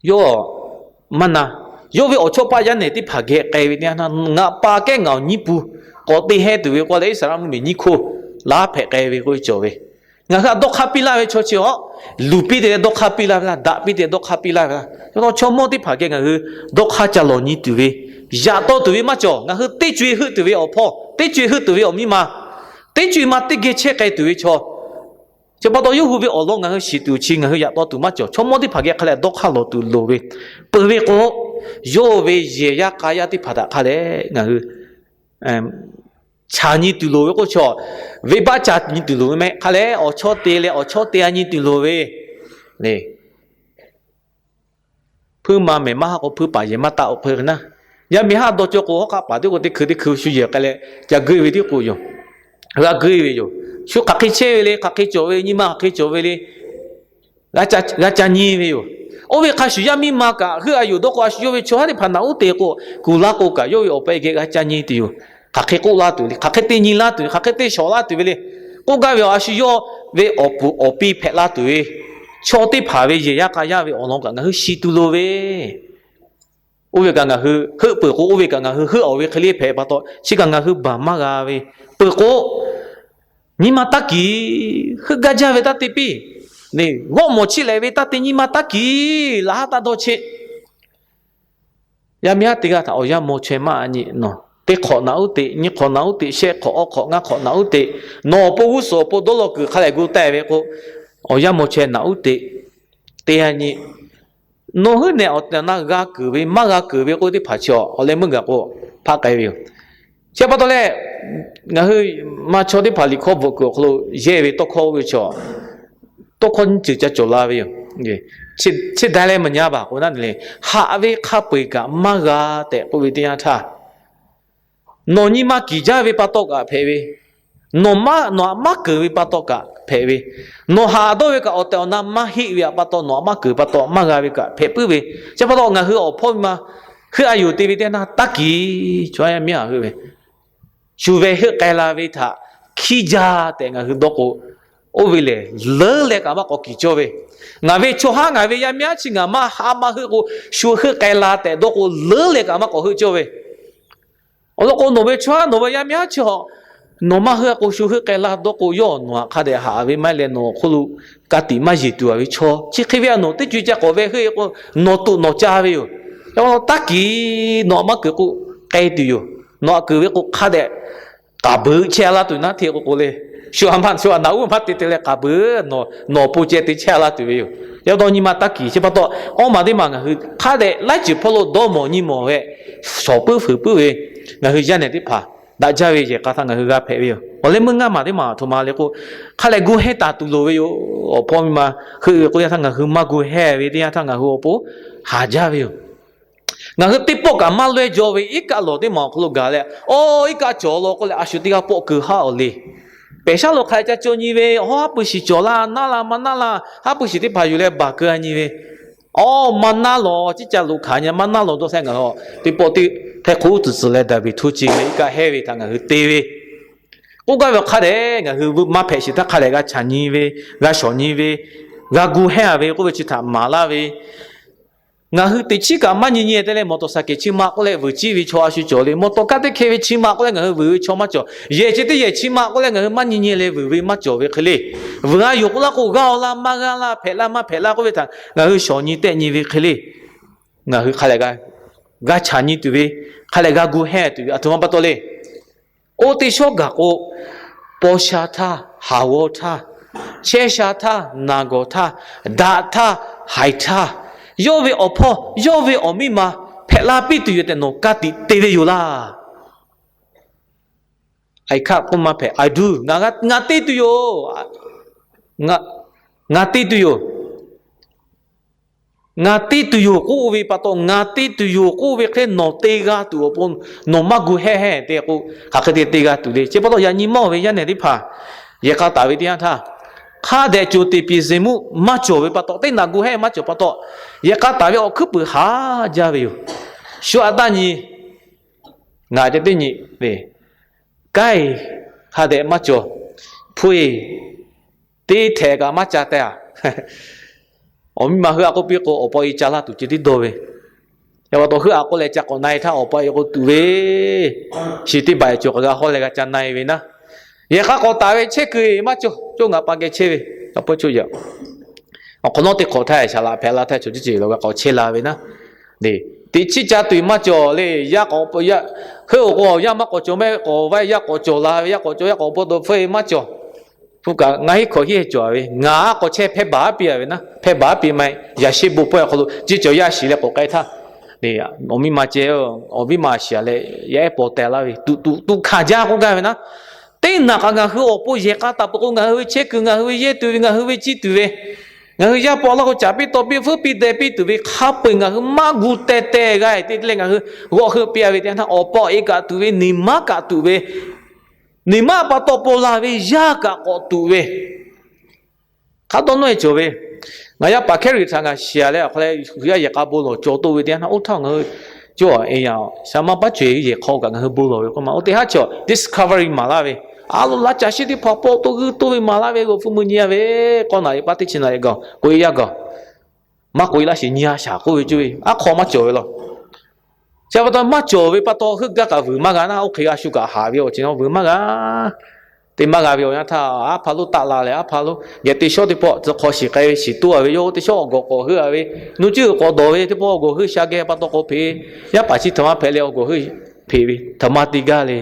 yawˇ maˇ na. Yawˇ ve awˬ chawˇ paˆ yaˇ nehˬ teˇ hpaˍ geh k'ai ve teˇ yanˇ htaˇ, ngaˬ pa kehˉ ngaˬ awˬ nyiˇ pu k'awꞈ te heh tuˬ ve k'oˆ leh, Iˉsaˍreˍlaˆ mvuhˇmiˬ nyiˇ hk'oˆ laˇ hpehꞈ k'ai ve k'oˆ ve cawˬ ve. Ngaˬ hui htaꞈ dawˇ hk'aˇ piˇ laˇ ve chaw chi awˬ, luˬ piˇ te leh dawˇ hk'aˇ piˇ laˇ ve laˇ, daꞈ piˇ te leh dawˇ hk'aˇ piˇ laˇ ve laˇ. Chaw mawˇ teˇ hpaˍ geh ngaˬ hui dawˇ hk'aˇ ca lawˬ nyi tuˬ ve, yaꞈ taw tuˬ ve maˇ cawˬ. Ngaˬ hui teˇ co-e heuˆ tuˬ ve awˬ hpawˇ, teˇ co-e heuˆ tuˬ ve awˬ miˇ ma, teˇ co-e ma teˇ geh chehˇ k'ai tuˬ ve chaw, chi pa taw yawˇ hui ve awˬ lawn ngaˬ hui shiˍ tuˬ chi ngaˬ hui yaꞈ taw tuˬ maˇ cawˬ. Chaw mawˇ teˇ hpaˍ geh hk'a leh dawˇ hk'aˇ lawˬ tuˬ loˍ ve, peuˬ ve k'o, yawˇ ve yehˬ yaˇ k'a yaˇ teˇ hpaˍ htaꞈ hk'a leh ngaˬ hui chaꞈ nyi tuˬ loˍ ve k'oˆ chaw, venˇbaˆ ca nyi tuˬ loˍ ve mehˆ hk'a leh awˬ chawˇ te leh awˬ chawˇ te a nyi tuˬ loˍ ve le. Hpuiˇ ma mehˬ maˇ haˆ k'o hpuiˇ paˍ yehˬ maˇ taˆ-o hk'e ve naˉ. Yaˇ miˇ haˆ dawˇ cawˇ k'o, hawˉ hk'aˆ paˍ teˇ k'o teˇ hkui teˇ hkui shu yehˬ k'ai leh ca geuˆ ve tiˉ k'o yoˬ. G'a geuˆ ve yoˬ. Shu hk'aˬ hk'e chehˇ ve le, hk'aˬ hk'e cawˬ ve, nyi ma hk'aˬ hk'e cawˬ ve le, g'a ca nyi ve yoˬ. Oˇ ve hk'a shuˍ yaˇ miˇ ma kaꞈ heuˆ a yoˬ dawˇ k'o, a shu yawˇ ve chaw haˉ teˇ hpaˍ naꞈ uˉ te k'o, kuˬ laˇ k'o kaꞈ yawˇ ve awˬ pehˇ geh g'a ca nyi tuˬ yoˬ. Hk'aˬ hk'e k'oˆ laˇ tuˬ le, hk'aˬ hk'e te nyi laˇ tuˬ le, hk'aˬ hk'e te shawˍ laˇ tuˬ ve le. K'oˆ gaˇ ve awˬ, a shu yawˇ ve awˬ puˍ awˬ pi hpehꞈ la tuˬ ve, chaw teˇ hpaˍ ve yehˬ yaˇ k'a yaˇ ve awˬ lawn kaꞈ ngaˬ hui shiˍ tuˬ loˍ ve. Oˇ ve kaꞈ ngaˬ hui heuˆ peuˬ k'o, oˇ ve kaꞈ ngaˬ hui heuˆ-aˬ ve hk'e le hpehꞈ pa taw, chi kaꞈ ngaˬ hui baˬ maˇ g'a ve. Peuˬ k'o, nyi ma taˇ kiˍ, heuˆ gaˇ jaˇ ve taˇ te piˇ, g'awˆ mawˬ chiˇ lehˍ ve taˇ te, nyi ma taˇ kiˍ, laꞈ haˉ taˇ dawˇ cheˆ. Yaˇ miˇ haˉ teˇ g'aˇ htaꞈ awˬ yanˇ maw chaweh maˇ a nyi. Nawˬ teˇ hk'awꞈ naꞈ uˉ teꞈ, nyiˇ hk'awꞈ naꞈ uˉ teꞈ, shehˆ hk'awꞈ awˇ hk'awꞈ ngaˇ hk'awꞈ naꞈ uˉ teꞈ, nawˬ awˬ pon g'uˇ suhˍ awˬ pon dawˇ law kuiˬ hk'a lehˬ gu taˆ ve k'o, awˬ yanˇ maw chaweh naꞈ uˉ teꞈ, te a nyi. Nawˬ hui nehˬ awˬ tehˬ awˬ na g'a keunˍ ve maˇ g'a keunˍ ve k'oˆ teˇ hpaˍ chi awˬ leh meuˇ gaˬ k'o, hpaˆ k'ai ve yoˬ. Chi pa taw leh, ngaˬ hui ma chaw teˇ hpaˍ liꞈ hkawˇ bvuhꞈ kuiˬ awˬ hk'aw lo yehˇ ve tawˇ hkawˇ ve chaw, tawˇ hkawˇ nyiˇ ceuˬ ca cawˬ la ve yoˬ. Chi dai leh maˇ nyi baˬ k'o naˉ le, haꞈ ve hk'a peu-eˬ kaꞈ maˇ g'a tehꞈ k'oˆ ve teˇ yanˇ htaˇ, nawˬ nyi ma kiˍ jaˇ ve pa taw kaꞈ hpehꞈ ve, nawˬ maˇ, nawˬ htaꞈ maˇ keunˍ ve pa taw kaꞈ hpehꞈ ve, nawˬ haꞈ dawˇ ve kaꞈ awˬ tehˬ awˬ na maˇ heˆ ve pa taw, nawˬ htaꞈ maˇ keunˍ pa taw maˇ g'a ve kaꞈ hpehꞈ puiˉ ve. Chi pa taw ngaˬ hui awˬ hpawˇ ma heuˆ a yoˬ te ve teˇ yanˇ htaˇ taˇ kiˍ, chaw yaˇ miˇ haꞈ heuˆ ve, shu ve heuˆ k'ai la ve htaꞈ hkiˇ jaˇ tehꞈ ngaˬ hui dawˇ k'o, oˇ ve lehˬ leuˉ leh kaꞈ maˇ k'awꞈ kiˍ cawˇ ve. Ngaˬ ve chaw haˉ ngaˬ ve yaˇ miˇ haˉ chi ngaˬ maˇ haꞈ maˇ heuˆ k'o, shu heuˆ k'ai la tehꞈ dawˇ k'o, leuˉ leh kaꞈ maˇ k'awꞈ heuˆ cawˇ ve. Awˬ lawn k'o, nawˬ ve chaw haˉ nawˬ ve yaˇ miˇ haˉ chi hawꞈ nawˬ maˇ heuˆ k'o, shu heuˆ k'ai la dawˇ k'o, yawˇ nawˬ htaꞈ hk'a dehꞈ haꞈ ve maˇ heˆ leh nawˬ awˬ hk'oˆ lo ka tiꞈ maˇ yeˬ tuˬ a ve chaw chi hk'e ve a, nawˬ teˇ co-e ca k'awꞈ ve heuˆ k'o, nawˬ toꞈ nawˬ ca ve yoˬ. Taˇ kiˍ, nawˬ htaꞈ maˇ keunˍ k'o, k'ai tuˬ yoˬ. Nawˬ htaꞈ keunˍ ve k'o hk'a dehꞈ k'aˍ beuꞈ chehˇ laˇ tuˬ naˉ hteˇ k'o k'o le. Shu a ma shu a naꞈ uˉ maˇ te te leh k'aˍ beuꞈ nawˬ awˬ pon ceh te chehˇ laˇ tuˬ ve yoˬ. Yaˇ dawˇ nyi ma taˇ kiˍ. Chi pa taw, awˇ maˬ teˇ maˬ ngaˬ hui hk'a dehꞈ laiˉ ceuˬ hpawˇ lo dawˇ mawˬ nyi mawˬ ve, shawˍ puiˉ fuiˍ puiˉ ve, ngaˬ hui yaˇ nehˬ teˇ hpaˍ daꞈ jaˇ ve yehˬ k'a htaꞈ ngaˬ hui g'a hpehꞈ ve yoˬ. Awˬ leh meuˇ ngaˇ maˬ teˇ maˬ a htoꞈ ma le k'o, hk'a lehˬ gu hehnˇ taˍ tuˬ loˍ ve yoˬ. Awˬ hpawˇ miˇ ma heuˆ ve k'oˆ yaˇ htaˇ ngaˬ hui maˇ gu hehnˇ ve teˇ yanˇ htaˇ ngaˬ hui awˬ pon haˍ jaˇ ve yoˬ. Ngaˬ hui teˇ pawˆ kaꞈ maˇ lawehˇ jaw ve iˉ kaˆ lawˬ teˇ maˬ awˬ hk'aw lo gaˬ leh, oˇ iˉ kaˆ cawˬ law k'oˆ leh a shu teˇ g'aˇ pawˆ keu haˉ-oˬ le. Pehˬ shaˉ lo hk'a ca caw nyi ve, hawˉ haˉ pui shiˍ cawˬ la, naˉ la maˇ naˉ la, haˉ pui shiˍ teˇ hpaˍ yuˬ leh baˬ keu a nyi ve, awˇ maˇ naˉ lawˬ, ciˉ ca loꞈ hkanˍ nyi maˇ naˉ lawˬ dawˇ hk'e ngaˬ hui teˇ pawˆ teˇ hk'e hk'oˆ tcuhˍ tcuhˍ leh daꞈ ve hto ce leh iˉ kaˆ hehnˇ ve htaꞈ ngaˬ hui te ve k'oˆ gaˇ ve awˬ hk'a dehꞈ ngaˬ hui maˇ hpehꞈ shiˍ htaˇ hk'a dehꞈ g'a caꞈ nyi ve, g'a shawˍ nyi ve, g'a gu hehnˇ ve k'oˆ ve chi htaꞈ maˍ laˇ ve, ngaˬ hui teꞈ chiˉ kaꞈ maˇ nyi nyi te leh mawˬ tawˍ saˍ kehˬ chi ma k'oˆ leh vuiˬ ciˇ ve chaw a shu cawˬ le. Mawˬ tawˍ kaˇ teˇ hkeh ve chi ma k'oˆ leh ngaˬ hui vuiˬ ve chaw maˇ cawˬ. Yehˬ chi teˇ yehˬ chi ma k'oˆ leh ngaˬ hui maˇ nyi nyi leh vuiˬ ve maˇ cawˬ ve hk'e le. Vuiˬ a yoˬ k'oˆ laˇ k'o, g'a-oˬ laˇ maˇ g'a laˇ, hpehꞈ laˇ maˇ hpehꞈ laˇ k'oˆ ve htaꞈ ngaˬ hui shawˍ nyi tehˆ nyi ve hk'e le. Ngaˬ hui hk'a lehˬ g'a caꞈ nyi tuˬ ve, hk'a lehˬ g'a gu hehnˇ tuˬ ve a htoꞈ ma pa taw le. Oˇ teˇ shawˉ gaˬ k'o, paw sha htaˇ, haˍ g'awˇ htaˇ, chehˇ sha htaˇ, naˬ gawˬ htaˇ, daꞈ htaˇ, haiˬ htaˇ, Yawˇ ve awˬ hpawˇ, yawˇ ve awˬ miˇ ma hpehꞈ la piˇ tuˬ yoˬ tehꞈ nawˬ ka tiꞈ te ve yoˬ laˇ. I can't k'oˆ maˇ hpehꞈ, I do. Ngaˬ te tuˬ yoˬ. Ngaˬ te tuˬ yoˬ. Ngaˬ te tuˬ yoˬ k'oˆ ve pa taw, ngaˬ te tuˬ yoˬ k'oˆ ve hk'e nawˬ te g'a tuˬ awˬ pon nawˬ maˇ gu hehˇ hehˇ te k'o, hk'aˬ hk'e te te g'a tuˬ le. Chi pa taw yaꞈ nyi mawˇ ve yaˇ nehˬ teˇ hpaˍ yehˬ k'a taˍ ve teˇ yanˇ htaˇ, hk'a dehꞈ cawˬ teꞈ piˍ zeˬ mvuhˇ maˇ cawˬ ve pa taw, teˇ naꞈ gu hehˇ maˇ cawˬ pa taw, yehˬ k'a taˍ ve awˬ hkuiˉ puiˍ haˍ jaˇ ve yoˬ. Shu aꞈ taˇ nyi, ngaˬ te teˇ nyi ve, kaiˇ, hk'a dehꞈ maˇ cawˬ, hpuˇ-eˬ, teˇ htehꞈ kaꞈ maˇ ca teh-a. Awˬ miˇ ma heuˆ a k'oˆ piˇ k'o, awˬ pa e ca laˇ tuˬ ceh tiˉ dawˇ ve. Yaꞈ pa taw heuˆ a k'oˆ leh ca k'awꞈ na-e htaˇ, awˬ pa e k'o tuꞈ ve, chi teˇ baˬ cawˬ kaꞈ g'a hawˇ leh g'a ca na-e ve naˉ. Yehˬ k'a k'awꞈ taˍ ve chehˇ kuiˬ maˇ cawˬ, coˇ ngaˬ pa geh chehˇ ve, a pawehˇ coˇ yaꞈ awˬ hk'awꞈ nawˉ teˇ hk'awꞈ htaˇ shaˍ laꞈ hpehꞈ la htaˇ chaw teˇ ceuˬ lo g'a k'awꞈ chehˇ la ve naˉ. Teꞈ chiˉ ca tuˬ maˇ cawˬ le. Yaˇ k'awꞈ, heuˆ-oˬ k'o, yaˇ maˇ k'awꞈ cawˬ mehˆ k'awꞈ vaˇ, yaˇ k'awꞈ cawˬ la ve, yaˇ k'awꞈ cawˬ, yaˇ k'awꞈ bawˇ dawˬ hpfuhˇ-e maˇ cawˬ. Hpu kaꞈ ngaˬ heˆ hkawꞈ heˆ cawˬ-a ve, ngaˬ a k'awꞈ chehˇ hpehˇ baˬ a piˇ-a ve naˉ, hpehˇ baˬ a piˇ maˇ heˆ, yaꞈ shehˆ bon pawehˇ awˬ hk'aw lo ceˇ cawˬ yaˇ shiˍ leh k'awꞈ k'ai htaˇ, awˬ miˇ ma ceh, awˬ viˉ ma shiˍ-a leh yaˇ ehˉ paw teh laˇ ve, tuꞈ tuꞈ tuꞈ hkanˍ jaˇ k'oˆ gaˇ ve naˉ. Teˇ naꞈ kaꞈ ngaˬ hui awˬ pon yehˬ k'a taˍ peuˬ k'o, ngaˬ hui ve chehˇ kuiˬ, ngaˬ hui ve yehˇ tuˬ ve, ngaˬ hui ve ciˇ tuˬ ve, ngaˬ hui yaˇ paw laˇ k'o caˍ piˇ taw piˇ, fuiˉ piˇ deh piˇ tuˬ ve hk'a peu-eˬ ngaˬ hui maˇ gu teh teh g'a-e te leh ngaˬ hui g'awˆ heuˆ piˇ-a ve teˇ yanˇ htaˇ, awˬ pa awˬ e kaꞈ tuꞈ ve, niˬ maˉ kaꞈ tuꞈ ve, niˬ maˉ pa taw paw la ve yaˇ kaꞈ k'awꞈ tuꞈ ve, hk'a dawˇ nawˇ-e cawˬ ve. Ngaˬ yaˇ paˍ Hkehˇriˍ htaꞈ ngaˬ shiˍ-a leh awˬ hk'a leh, yaˇ yehˬ k'a bon lawˬ cawˬ toˆ ve teˇ yanˇ htaˇ, oˇ htaˇ ngaˬ hui cawˇ-a e yaꞈ shaˍ ma paˉ caweh ve yehˬ hk'aw kaꞈ ngaˬ hui bon lawˬ ve k'oˆ ma. Oˇ teˇ haˉ chaw discovery maˍ laˇ ve, a loˍ laˇ caˬ shiˉ teˇ hpaˍ pawˆ toˆ g'uiˇ toˆ ve maˍ laˇ ve, g'awˬ hpfuhˇ meuˇ nyi-a ve, k'awˇ naꞈ e paˉ teˇ chi naꞈ e gaˬ, k'oꞈ e yaˇ gaˬ, maˇ k'oꞈ e laˇ sheˍ nyi-a shaˍ k'oˆ ve cuˇ ve, aˉ hk'aw maˇ cawˬ ve law. Chi pa taw maˇ cawˬ ve pa taw, heuˆ gaˇ kaꞈ vuiˬ maˇ g'a naˉ, oˇ hk'e g'a shu kaꞈ haꞈ ve awˬ ceuˬ naw vuiˬ maˇ g'a. Te maˇ g'a ve awˬ yanˇ htaˇ, aˉ hpaˇ lonˉ taˆ la leh, aˉ hpaˇ lonˉ geh teˇ shawˉ teˇ pawˆ tcuh hk'aw shiˍ k'ai ve, shiˍ toˆ-a ve, yawˇ teˇ shawˉ awˬ gawˬ k'awꞈ heuˆ-a ve, nuˇ cuˇ k'awꞈ dawˬ ve, teˇ pawˆ awˬ gawˬ heuˆ sha geh pa taw k'awꞈ hpeꞈ, yaˇ paˍ chi htaꞈ maˇ hpehꞈ leh awˬ gawˬ heuˆ hpeꞈ ve, htaꞈ ma te gaˇ le.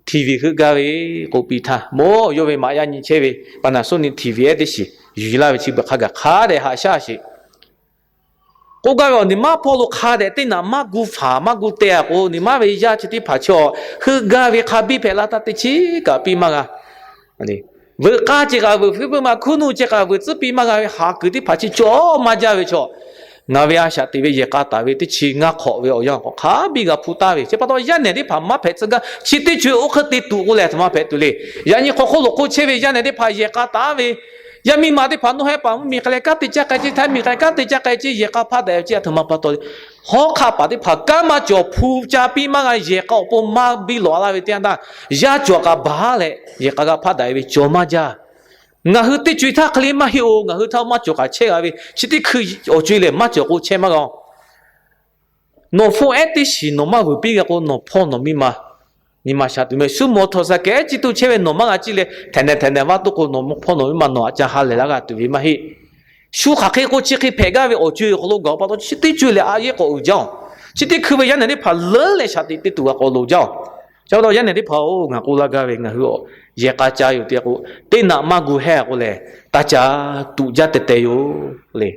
TV heuˆ gaˇ ve k'oˆ piˇ htaˇ, mawˇ yawˇ ve maꞈ yaˇ nyi chehˇ ve Panasonic TV ehˉ teˇ shiˍ yuˬ laˇ ve, chi beuꞈ hk'a gaˬ hk'a dehꞈ haꞈ shaˉ sheˍ. K'oˆ gaˇ ve awˬ niˬ maˉ hpawˇ lo hk'a dehꞈ teˇ naꞈ maˇ gu faˍ maˇ gu teh-a k'o, niˬ maˉ ve yaˇ chi teˇ hpaˍ chaw heuˆ gaˇ ve hk'a biˇ hpehꞈ la htaˇ teˇ chiˉ kaꞈ piˇ maˇ g'a. Veuꞈ k'aˇ ceh kaꞈ veuꞈ hpuiˇ puiˇ ma hkuˇ nuˇ ceh kaꞈ veuꞈ tcuhˉ piˇ maˇ g'a ve, haˍ kuiˬ teˇ hpaˍ chi cawˬ maˇ jaˇ ve chaw, ngaˬ ve a shaꞈ teꞈ ve yehˬ k'a taˍ ve teˇ chi ngaˇ hk'awꞈ ve awˬ yanˇ k'awꞈ hk'a biˇ g'a hpu taˍ ve. Chi pa taw yaˇ nehˬ teˇ hpaˍ maˇ hpehꞈ tcuh gaˇ, chi teˇ co-e oˇ hk'e te tuˬ k'o lehˬ, htaꞈ maˇ hpehꞈ tuˬ le. Yaꞈ nyi hk'aw hk'oˆ lo k'oˆ chehˇ ve yaˇ nehˬ teˇ hpaˍ yehˬ k'a taˍ ve, yaˇ miˇ ma teˇ hpaˍ nawˬ hehˉ paˍ mvuhˇmiˬ hk'e leh kanˉ te caˇ k'ai ceˇ, htaiˇ miˬ hk'e leh kanˉ te caˇ k'ai ceˇ, yehˬ k'a hpaˇ daꞈ ve ceˇ, a htoꞈ ma pa taw le. Hawˉ hk'aˆ paˍ teˇ hpaˍ kanˉ maˇ cawˬ hpu ca piˇ maˇ g'a, yehˬ k'a awˬ pon maˇ biˇ lawꞈ laˇ ve teˇ yanˇ htaˇ, yaˇ cawˬ kaꞈ baˬ leh yehˬ k'a g'a hpaˇ daꞈ ve cawˬ maˇ jaˇ. Ngaˬ hui teˇ co-e htaˇ hk'e le maˇ heˆ-oˬ, ngaˬ hui htaˇ maˇ cawˬ kaꞈ chehˇ g'a ve, chi teˇ hkui awˬ co-e lehˬ maˇ cawˬ k'o chehˇ maˇ g'a-oˬ. Nawˬ hpawˇ ehˉ teˇ shiˍ nawˬ maˇ vuiˬ piˇ g'a k'o, nawˬ hpawˇ nawˬ miˇ ma nyi ma sha tuˬ meh. Shu mawˬ htawnˍ saˍ kehˉ ciˇ tuˬ chehˇ ve nawˬ maˇ g'a ciˇ leh, htehꞈ nehˬ htehꞈ nehˬ vaˇ toˆ k'o, nawˬ hpawˇ nawˬ miˇ ma nawˬ a ca ha lehˬ laˇ g'a tuˬ ve maˇ heˆ. Shu hk'aˬ hk'e k'o chi hk'e hpehꞈ gaˇ ve awˬ co-e awˬ hk'aw lo gaˬ-oˬ pa taw, chi teˇ co-e lehˬ a yehˉ k'awꞈ uiˍ jaˇ-oˬ. Chi teˇ hkui ve yaˇ nehˬ teˇ hpaˍ leuˉ leh shaꞈ teꞈ te tuˬ g'a k'awꞈ loˍ jaˇ-oˬ. Chi pa taw yaˇ nehˬ teˇ hpaˍ-oˬ, ngaˬ k'oˆ laˇ gaˇ ve, ngaˬ hui yehˬ k'a ca yoˬ te k'o, teˇ naꞈ maˇ gu hehˇ k'o lehˬ, taˇ ca tuꞈ jaˇ teh teh yoˬ le.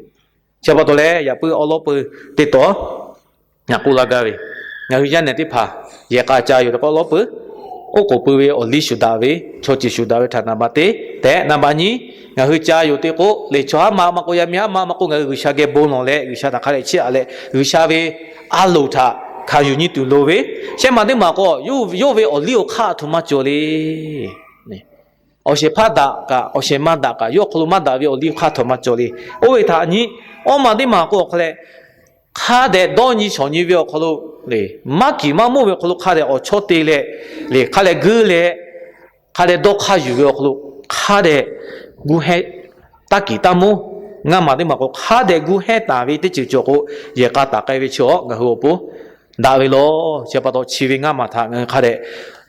Chi pa taw leh yaꞈ puiˉ awˉ lawˉ peuˬ teˇ taw ngaˬ k'oˆ laˇ gaˇ ve, ngaˬ hui yaˇ nehˬ teˇ hpaˍ yehˬ k'a ca yoˬ te k'o, awˉ lawˉ peuˬ, oˉ k'oˍ pui ve awˬ liˇ shuˍ daꞈ ve, chaw ceuˬ shuˍ daꞈ ve htaꞈ naˍ baˬ te tehꞈ, naˍ baˬ nyi, ngaˬ hui ca yoˬ te k'o lehˬ, chaw haˉ ma maˇ k'oˆ, yaˇ miˇ haˉ ma maˇ k'oˆ, ngaˬ hui G'uiˬsha geh bon lawˬ leh, G'uiˬsha htaꞈ hk'a dehꞈ chiˇ aꞈ leh, G'uiˬsha ve a loˍ htaꞈ hkanˍ yuˬ nyi tuˬ loˍ ve, shehˆ ma teˇ maˬ k'o, yawˇ ve awˬ liˇ awˬ hk'aˇ a htoꞈ ma cawˬ le. Awˬ shehˍ hpaˇ daꞈ kaꞈ, awˬ shehˍ ma daꞈ kaꞈ, yawˇ awˬ hk'aw lo maˇ daꞈ ve awˬ liˇ hk'aˇ htoꞈ ma cawˬ le. Oˇ ve htaꞈ nyi, awˇ ma teˇ maˬ k'o awˬ hk'a leh, hk'a dehꞈ dawˇ nyi shawˍ nyi ve awˬ hk'aw lo le, maˇ kiˬ maˇ moˇ ve awˬ hk'aw lo hk'a dehꞈ awˬ chawˇ te leh, le hk'a dehꞈ guiˇ leh, hk'a dehꞈ dawˇ hk'aˇ yuˬ ve awˬ hk'aw lo hk'a dehꞈ gu hehˇ, taˇ kiˬ taˇ moˇ, ngaˇ maˬ teˇ maˬ k'o hk'a dehꞈ gu hehˇ taˍ ve teˇ ceuˬ cawˬ k'o, yehˬ k'a taˍ k'ai ve chi awˬ ngaˬ hui awˬ pon daꞈ ve law. Chi pa taw chi ve ngaˇ maˬ htaꞈ ngaˬ hui hk'a dehꞈ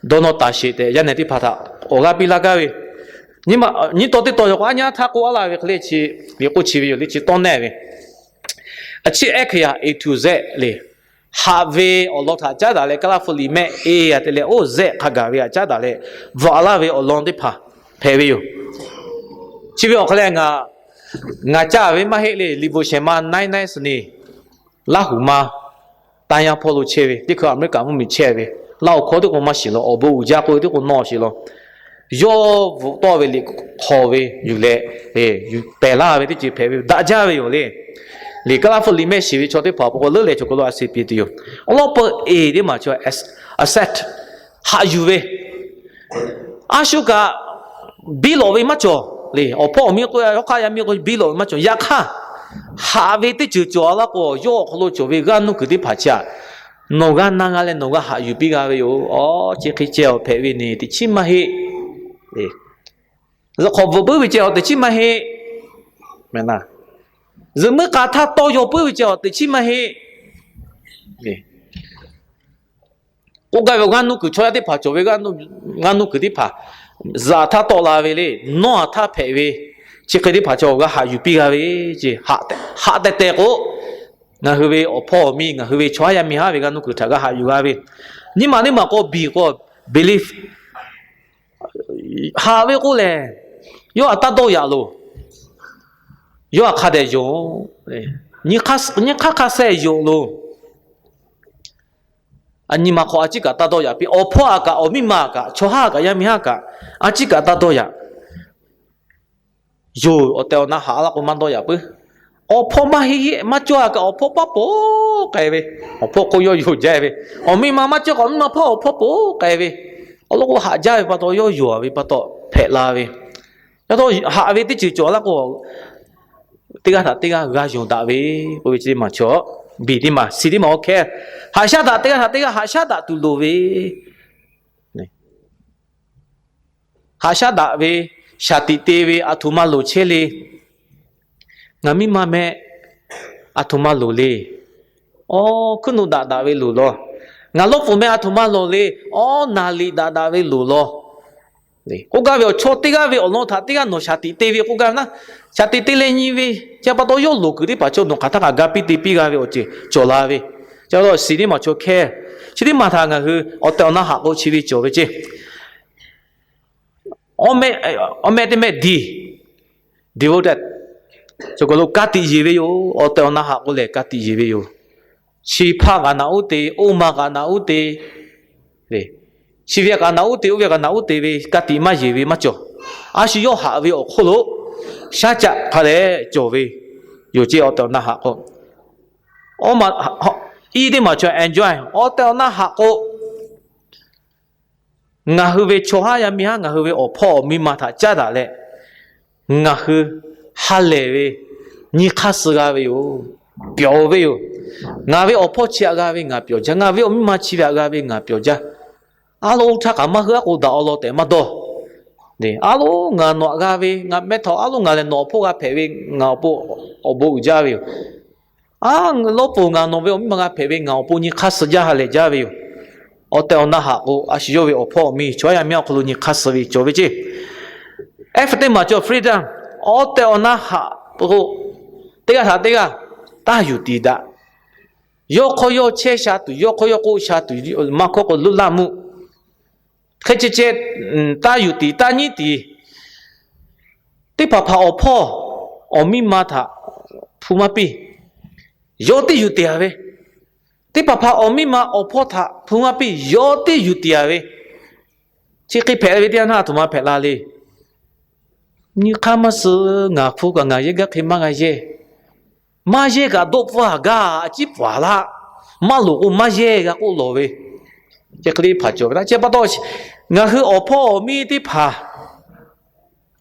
dawˇ nawˇ taˍ sheˍ tehꞈ yaˇ nehˬ teˇ hpaˍ htaꞈ awˬ g'aˇ piˇ laˇ gaˇ ve, nyiˇ taw teˇ taw yaw k'o aˉ nyaˇ htaˇ k'oˆ aˉ laˇ ve hk'e le, chi ve k'oˆ chi ve yoˬ le, chi tawˇ nehˆ ve, a chiˇ ehˉ hk'e yaꞈ, A to Z le. Haꞈ ve awˬ lawn htaꞈ caˉ daꞈ leh, Kaˉlaˇhpu liꞈ mehˆ e a te leh oˇ zehˆ hk'a gaˬ ve htaꞈ caˉ daꞈ leh, bvuhꞈ laˇ ve awˬ lawn teˇ hpaˍ hpehꞈ ve yoˬ. Chi ve awˬ hk'a leh ngaˬ Ngaˬ caˇ ve maˇ heˆ le. Liꞈ bvuhꞈ shehˍ ma naiˉ naiˉ suhˍ nyi, Laˇ huˍ ma, Tanˇ yaˇ hpawˇ lo chehˇ ve teˇ hkui, Aˍmeˍriˆkaꞈ mvuhˇmiˬ chehˇ ve, Laˇ huˍ hkawˇ teˇ k'o maˇ shiˍ law, awˬ bon uiˍ jaˇ k'oˆ ve teˇ k'o nawˬ shiˍ law. Yawˇ bvuhꞈ tawˆ ve liꞈ hk'aw ve yuˬ leh, yuˬ pehˬ laˇ ve teˇ ceuˬ hpehꞈ ve daꞈ jaˇ ve yoˬ le. Liꞈ Kaˍlaˇ hpu liꞈ mehˆ shiˍ ve chaw teˇ hpaˍ awˬ pon k'o leuˉ leh cawˬ k'o lo a se piˇ tuˬ yoˬ. Awˬ lawn peuˬ eˬ teˇ maˬ chaw accept, haꞈ yuˬ ve, a shu kaꞈ biˇ lawꞈ ve maˇ cawˬ le. Awˬ hpawˇ awˬ miˇ k'o, yawˇ hk'aˇ yaˇ miˇ k'o biˇ lawꞈ ve maˇ cawˬ. Yaꞈ hk'aˇ, haꞈ ve teˇ ceuˬ cawˬ a laˇ k'o, yawˇ awˬ hk'aw lo cawˬ ve g'aˇ nuˇ kuiˬ teˇ hpaˍ chi aꞈ nawˬ g'a na g'a leh nawˬ g'a haꞈ yuˬ piˇ g'a ve yoˬ. Awˬ, chi hk'e ceh awˬ hpehꞈ ve neˬ teꞈ chiˉ maˇ heˆ. Zuhꞈ hk'awꞈ bvuhꞈ puiˉ ve ceh awˬ teꞈ chiˉ maˇ heˆ. Zuhꞈ muiˉ k'a htaˇ tawˇ yaw puiˉ ve ceh awˬ teꞈ chiˉ maˇ heˆ. K'oˆ gaˇ ve, g'aˇ nuˇ kuiˬ chaw yaˇ teˇ hpaˍ cawˬ ve, g'aˇ nuˇ kuiˬ teˇ hpaˍ zuhꞈ htaˇ tawˆ la ve le, nawˇ htaˇ hpehꞈ ve, chi hk'e teˇ hpaˍ chaw g'a haꞈ yuˬ piˇ g'a ve, haꞈ tehˬ tehˬ k'o, ngaˬ hui ve awˬ hpawˇ awˬ miˇ, ngaˬ hui ve chaw haˉ yaˇ miˇ haˉ ve g'aˇ nuˇ kuiˬ htaꞈ g'a haꞈ yuˬ g'a ve. Nyi ma teˇ maˬ k'o biˬ k'o, belief, haꞈ ve k'oˆ lehˬ, yawˇ htaꞈ taˇ dawˇ yaꞈ loˬ. Yawˇ htaꞈ hk'a dehꞈ yonˍ. Nyi hk'aˇ hk'aˇ sehˉ yonˍ loˬ. A nyi ma hk'aw a ciˉ kaꞈ taˇ dawˇ yaꞈ piˇ. Awˬ hpawˇ a kaꞈ, awˬ miˇ ma a kaꞈ, chaw haˉ a kaꞈ, yaˇ miˇ haˉ kaꞈ, a ciˉ kaꞈ taˇ dawˇ yaꞈ. Yoˬ, awˬ tehˬ awˬ na haꞈ laˇ k'o maˇ dawˇ yaꞈ puiˉ. Awˬ hpawˇ maˇ heˆ heˆ maˇ cawˇ a kaꞈ awˬ hpawˇ paˉ poˬ k'ai ve, awˬ hpawˇ k'o yawˇ yoˬ jaˇ ve. Awˬ miˇ ma maˇ cawˇ kaꞈ awˬ miˇ ma hpawˇ awˬ hpawˇ poˬ k'ai ve. Awˬ lawn k'o haꞈ jaˇ ve pa taw, yawˇ yoˬ ve pa taw hpehꞈ la ve. Yaꞈ taw haꞈ ve teˇ ceuˬ cawˬ laˇ k'o, teˇ g'aˇ htaꞈ teˇ g'aˇ g'a yonˍ daꞈ ve k'oˆ ve chi teˇ maˬ chaw, biˬ teˇ maˬ, siˍ teˇ maˬ awˬ hkeh, haꞈ shaˉ daꞈ, teˇ g'aˇ htaꞈ teˇ g'aˇ haꞈ shaˉ daꞈ tuˬ loˍ ve. Haꞈ shaˉ daꞈ ve, shaˍ tiꞈ te ve, aˬ htoꞈ ma loˍ chehˇ le. Ngaˬ miˇ ma meh, aˬ htoꞈ ma loˍ le. Awˬ, hkuiˉ nuˆ daꞈ daꞈ ve loˍ law. Ngaˬ lawˇ pfuhˍ meh aˬ htoꞈ ma loˍ le. Awˬ, naˍ liꞈ daꞈ daꞈ ve loˍ law. K'oˆ gaˇ ve awˬ chaw teˇ g'aˇ ve awˬ lawn htaꞈ teˇ g'aˇ nawˬ shaˍ tiꞈ te ve k'oˆ gaˇ ve naˉ, shaˍ tiꞈ te leh nyi ve, chi pa taw yawˇ loˍ kuiˬ teˇ hpaˍ chaw nawˬ hk'aˬ htaˇ kaꞈ ga piˇ te piˇ g'a ve awˬ ceuˬ cawˬ la ve. Chi pa taw siˍ teˇ maˬ chaw hkeh, chi teˇ maˬ htaꞈ ngaˬ hui awˬ tehˬ awˬ na haꞈ k'o chi ve cawˬ ve ceˇ. Awˬ meh teˇ meh diˬ, devoted, cawˬ k'o lo ka tiꞈ yeˬ ve yoˬ. Awˬ tehˬ awˬ na haꞈ k'o lehˬ ka tiꞈ yeˬ ve yoˬ. Chi hpaˇ kaꞈ naꞈ uˉ te, oˇ ma kaꞈ naꞈ uˉ te, chi ve kaꞈ naꞈ uˉ te, oˇ ve kaꞈ naꞈ uˉ te ve ka tiꞈ maˇ yeˬ ve maˇ cawˬ. A shu yawˇ haꞈ ve awˬ hk'oˆ lo shaˉ caˆ hk'a dehꞈ cawˬ ve yoˬ ceˇ. Awˬ tehˬ awˬ na haꞈ k'o, iˉ teˇ maˬ chaw enjoy, awˬ tehˬ awˬ na haꞈ k'o, ngaˬ hui ve chaw haˉ yaˇ miˇ haˉ ngaˬ hui ve awˬ hpawˇ awˬ miˇ ma htaꞈ caˉ daꞈ leh, ngaˬ hui ha lehˬ ve nyi hk'aˇ suh g'a ve yoˬ. Pyawˬ ve yoˬ. Ngaˬ ve awˬ hpawˇ chi htaꞈ g'a ve ngaˬ pyawˬ jaˇ. Ngaˬ ve awˬ miˇ ma chi ve htaꞈ g'a ve ngaˬ pyawˬ jaˇ. A lo htaˇ kaꞈ maˇ hui a k'o daꞈ awˬ lawn tehꞈ maˇ dawˇ. A lo ngaˬ nawˬ htaꞈ g'a ve, ngaˬ meh htaꞈ a lo ngaˬ lehˬ nawˬ awˬ hpawˇ g'a hpehꞈ ve, ngaˬ awˬ pon awˬ bon uiˍ jaˇ ve yoˬ. A, lawˇ pfuhˍ ngaˬ nawˬ ve awˬ miˇ ma g'a hpehꞈ ve ngaˬ awˬ pon nyi hk'aˇ suh jaˇ ha lehˬ jaˇ ve yoˬ. Awˬ tehˬ awˬ na haꞈ k'o, a shu yawˇ ve awˬ hpawˇ awˬ miˇ chaw yaˇ miˇ awˬ hk'aw lo nyi hk'aˇ suh ve cawˬ ve ceˇ. F teˇ maˬ cawˬ freedom, awˬ tehˬ awˬ na haꞈ k'o, teˇ g'aˇ htaꞈ teˇ g'aˇ taˇ yuˬ tiˍ daꞈ. Yawˇ hk'aw yawˇ chehˇ sha tuˬ, yawˇ hk'aw yawˇ k'oˆ sha tuˬ, maˇ hkawˇ k'o luˇ laˇ meuˆ. Hk'e ceh ceh, taˇ yuˬ tiˍ taˇ nyiˉ tiˍ. Teˇ hpaˍ hpaˍ awˬ hpawˇ awˬ miˇ ma htaꞈ hpu maˇ piˇ, yawˇ teˇ yuˬ tiˍ a ve. Teˇ hpaˍ hpaˍ awˬ miˇ ma awˬ hpawˇ htaꞈ hpu maˇ piˇ, yawˇ teˇ yuˬ tiˍ a ve. Chi hk'e hpehꞈ ve teˇ yanˇ htaˇ a htoꞈ ma hpehꞈ la le. Nyi hk'aˇ maˇ suh, ngaˬ hpu kaꞈ ngaˬ yehˇ gaˇ hk'e maˇ g'a yehˇ. Maˇ yehˇ kaꞈ dawˆ pfuhˇ a gaˇ a ciˉ pfuhˍ laˇ. Maˇ loˍ k'o maˇ yehˇ g'a k'oˆ lawˬ ve. Chi hk'e teˇ hpaˍ cawˬ ve. Chi pa taw, ngaˬ hui awˬ hpawˇ awˬ miˇ teˇ hpaˍ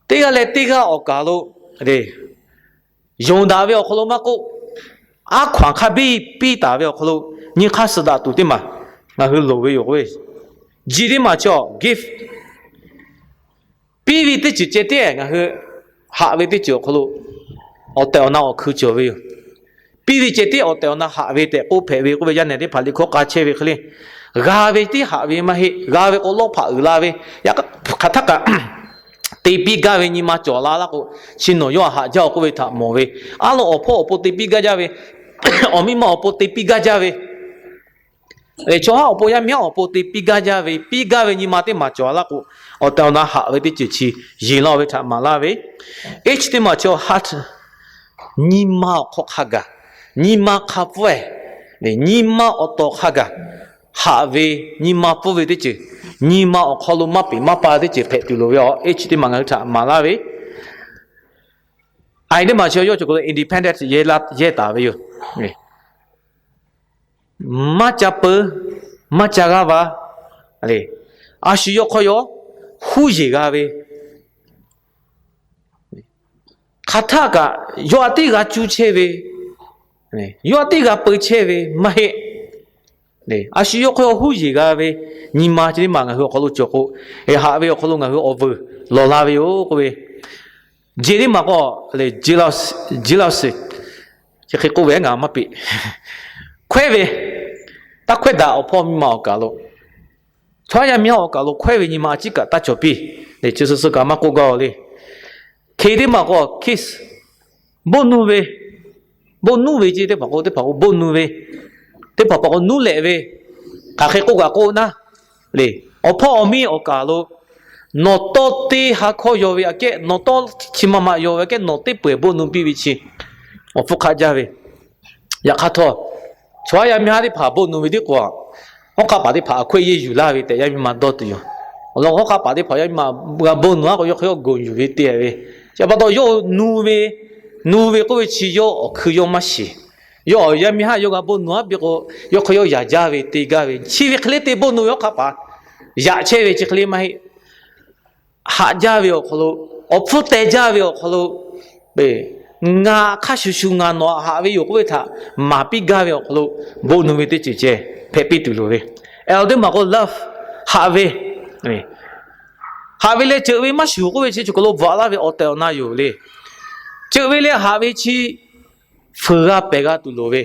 teˇ g'aˇ leh teˇ g'aˇ awˬ kaˍ lo yonˍ daꞈ ve awˬ hk'aw lo maˇ k'oˆ, aˉ hkaw anˬ hk'a biˇ piˇ taˍ ve awˬ hk'aw lo nyi hk'aˇ suh daꞈ tuˬ teˇ maˬ ngaˬ hui loˍ ve yoˬ k'o, ji teˇ maˬ cawˬ gift. Piˇ ve teˇ ceuˬ ceh tiˉ ngaˬ hui haꞈ ve teˇ ceuˬ awˬ hk'aw lo awˬ tehˬ awˬ na awˬ hkui cawˬ ve yoˬ. Piˇ ve ceh tiˉ awˬ tehˬ awˬ na haꞈ ve tehꞈ k'oˆ hpehꞈ ve k'oˆ ve, yaˇ nehˬ teˇ hpaˍ liꞈ hkawˇ k'a chehˇ ve hk'e le, g'a ve tiˉ haꞈ ve maˇ heˆ. G'a ve k'o lawˇ hpaꞈ uiˍ la ve, yaꞈ hk'aˇ htaˇ kaꞈ te piˇ gaˇ ve nyi ma cawˬ la laˇ k'o, chi nawˬ yawˇ haꞈ jaˇ-oˬ k'oˆ ve htaꞈ mawˬ ve. A lo awˬ hpawˇ awˬ pon te piˇ gaˇ jaˇ ve, awˬ miˇ ma awˬ pon te piˇ gaˇ jaˇ ve, chaw haˉ awˬ pon yaˇ miˇ haˉ awˬ pon te piˇ gaˇ jaˇ ve, piˇ gaˇ ve nyi ma teˇ maˬ cawˬ laˇ k'o, awˬ tehˬ awˬ na haꞈ ve teˇ ceuˬ chi yeˬ laˇ ve htaꞈ maˍ laˇ ve. H teˇ maˬ cawˬ heart. Nyi ma awˬ hk'aw hk'a gaˬ, nyi ma hk'a pfuhˇ-eh, nyi ma awˬ tawˍ hk'a gaˬ haꞈ ve, nyi ma pfuhˇ ve teˇ ceuˬ, nyi ma awˬ hk'aw lo maˇ peꞈ maˇ pa teˇ ceuˬ hpehꞈ tuˬ loˍ ve awˬ, eˇ chi teˇ maˬ ngaˬ hui htaꞈ maˍ laˇ ve. Aiˬ teˇ maˬ chi yawˇ cawˬ k'o lo independent yehˇ taˍ ve yoˬ. Maˇ ca peu, maˇ ca g'aˇ va. A shu yawˇ hk'aw yawˇ huˉ yeˬ g'a ve, hk'aˬ htaˆ kaꞈ yawˇ a tiˉ g'a cuˇ chehˇ ve, yawˇ a tiˉ g'a peu chehˇ ve maˇ heˆ. A shu yawˇ hk'aw yawˇ huˉ yeˬ g'a ve nyi ma chi teˇ maˬ ngaˬ hui awˬ hk'aw lo cawˬ k'o, haꞈ ve awˬ hk'aw lo ngaˬ hui awˬ vuiˬ lawˬ la ve yoˬ k'oˆ ve. Jeˬ teˇ maˬ k'o, jealousy, jealousy, chi hk'e k'oˆ ve ngaˬ maˇ peꞈ. Hkawehˉ ve, taˇ hkawehˉ daꞈ awˬ hpawˇ miˇ ma awˬ kaˬ lo, chaw yaˇ miˇ haˉ awˬ kaˬ lo hkawehˉ ve nyi ma a ciˉ kaꞈ taˇ cawˬ piˇ. Chi suh suh kaꞈ maˇ k'oˆ gaˇ-oˬ le. Hk'e teˇ maˬ k'o kiss, boˆ nuˇ ve, boˆ nuˇ ve ce teˇ hpaˍ k'o, teˇ hpaˍ k'o boˆ nuˇ ve, teˇ hpaˍ hpaˍ k'o nuˇ lehꞈ ve, hk'aˬ hk'e k'oˆ kaꞈ k'oˆ naˇ le. Awˬ hpawˇ awˬ miˇ awˬ kaˬ lo nawˬ tawˇ teˇ ha hkawˇ yaw ve aꞈ kehˉ, nawˬ tawˇ chi ma ma yaw ve aꞈ kehˉ, nawˬ teˇ peu-eˬ boˆ nuˇ piˇ ve chi awˬ hpfuhˇ hk'aˆ jaˇ ve. Yaꞈ hk'aˇ htawˇ, chaw yaˇ miˇ haˉ teˇ hpaˍ boˆ nuˇ ve tiˉ k'o, hawˉ hk'aˆ paˍ teˇ hpaˍ a hkawehˇ yeˇ yuˬ laˇ ve tehꞈ yaˇ miˇ ma dawˇ tuˬ yoˬ. Awˬ lawn hawˉ hk'aˆ paˍ teˇ hpaˍ yaˇ miˇ ma g'a boˆ nuˇ-aˬ k'o, yawˇ hk'e yawˇ goˬ yuˬ ve te ve. Chi pa taw yawˇ nuˇ ve, nuˇ ve k'oˆ ve chi yawˇ awˬ hkui yawˇ maˇ shiˍ. Yawˇ awˬ yaˇ miˇ haˉ yawˇ g'a boˆ nuˇ-aˬ piˇ k'o, yawˇ hk'e yawˇ yaꞈ jaˇ ve te gaˇ ve. Chi ve hk'e le te boˆ nuˇ ve hawˉ hk'aˆ paˍ yaꞈ chehˇ ve chi hk'e le maˇ heˆ. Haꞈ jaˇ ve awˬ hk'aw lo, awˬ hpfuhˇ teh jaˇ ve awˬ hk'aw lo, ngaˬ hk'a shuˍ shuˍ ngaˬ nawˬ haꞈ ve yoˬ k'oˆ ve htaꞈ maˍ piˇ gaˇ ve awˬ hk'aw lo, boˆ nuˇ ve teˇ ceuˬ ceh hpehꞈ piˇ tuˬ loˍ ve. Awˬ teˇ maˬ k'o love, haꞈ ve, haꞈ ve leh ceuꞈ ve maˇ shuˍ k'oˆ ve chi cawˬ hk'aw lo bvuhꞈ laˇ ve awˬ tehˬ awˬ na yoˬ le. Ceuꞈ ve leh haꞈ ve chi fuiˍ g'a pehˬ g'a tuˬ loˍ ve.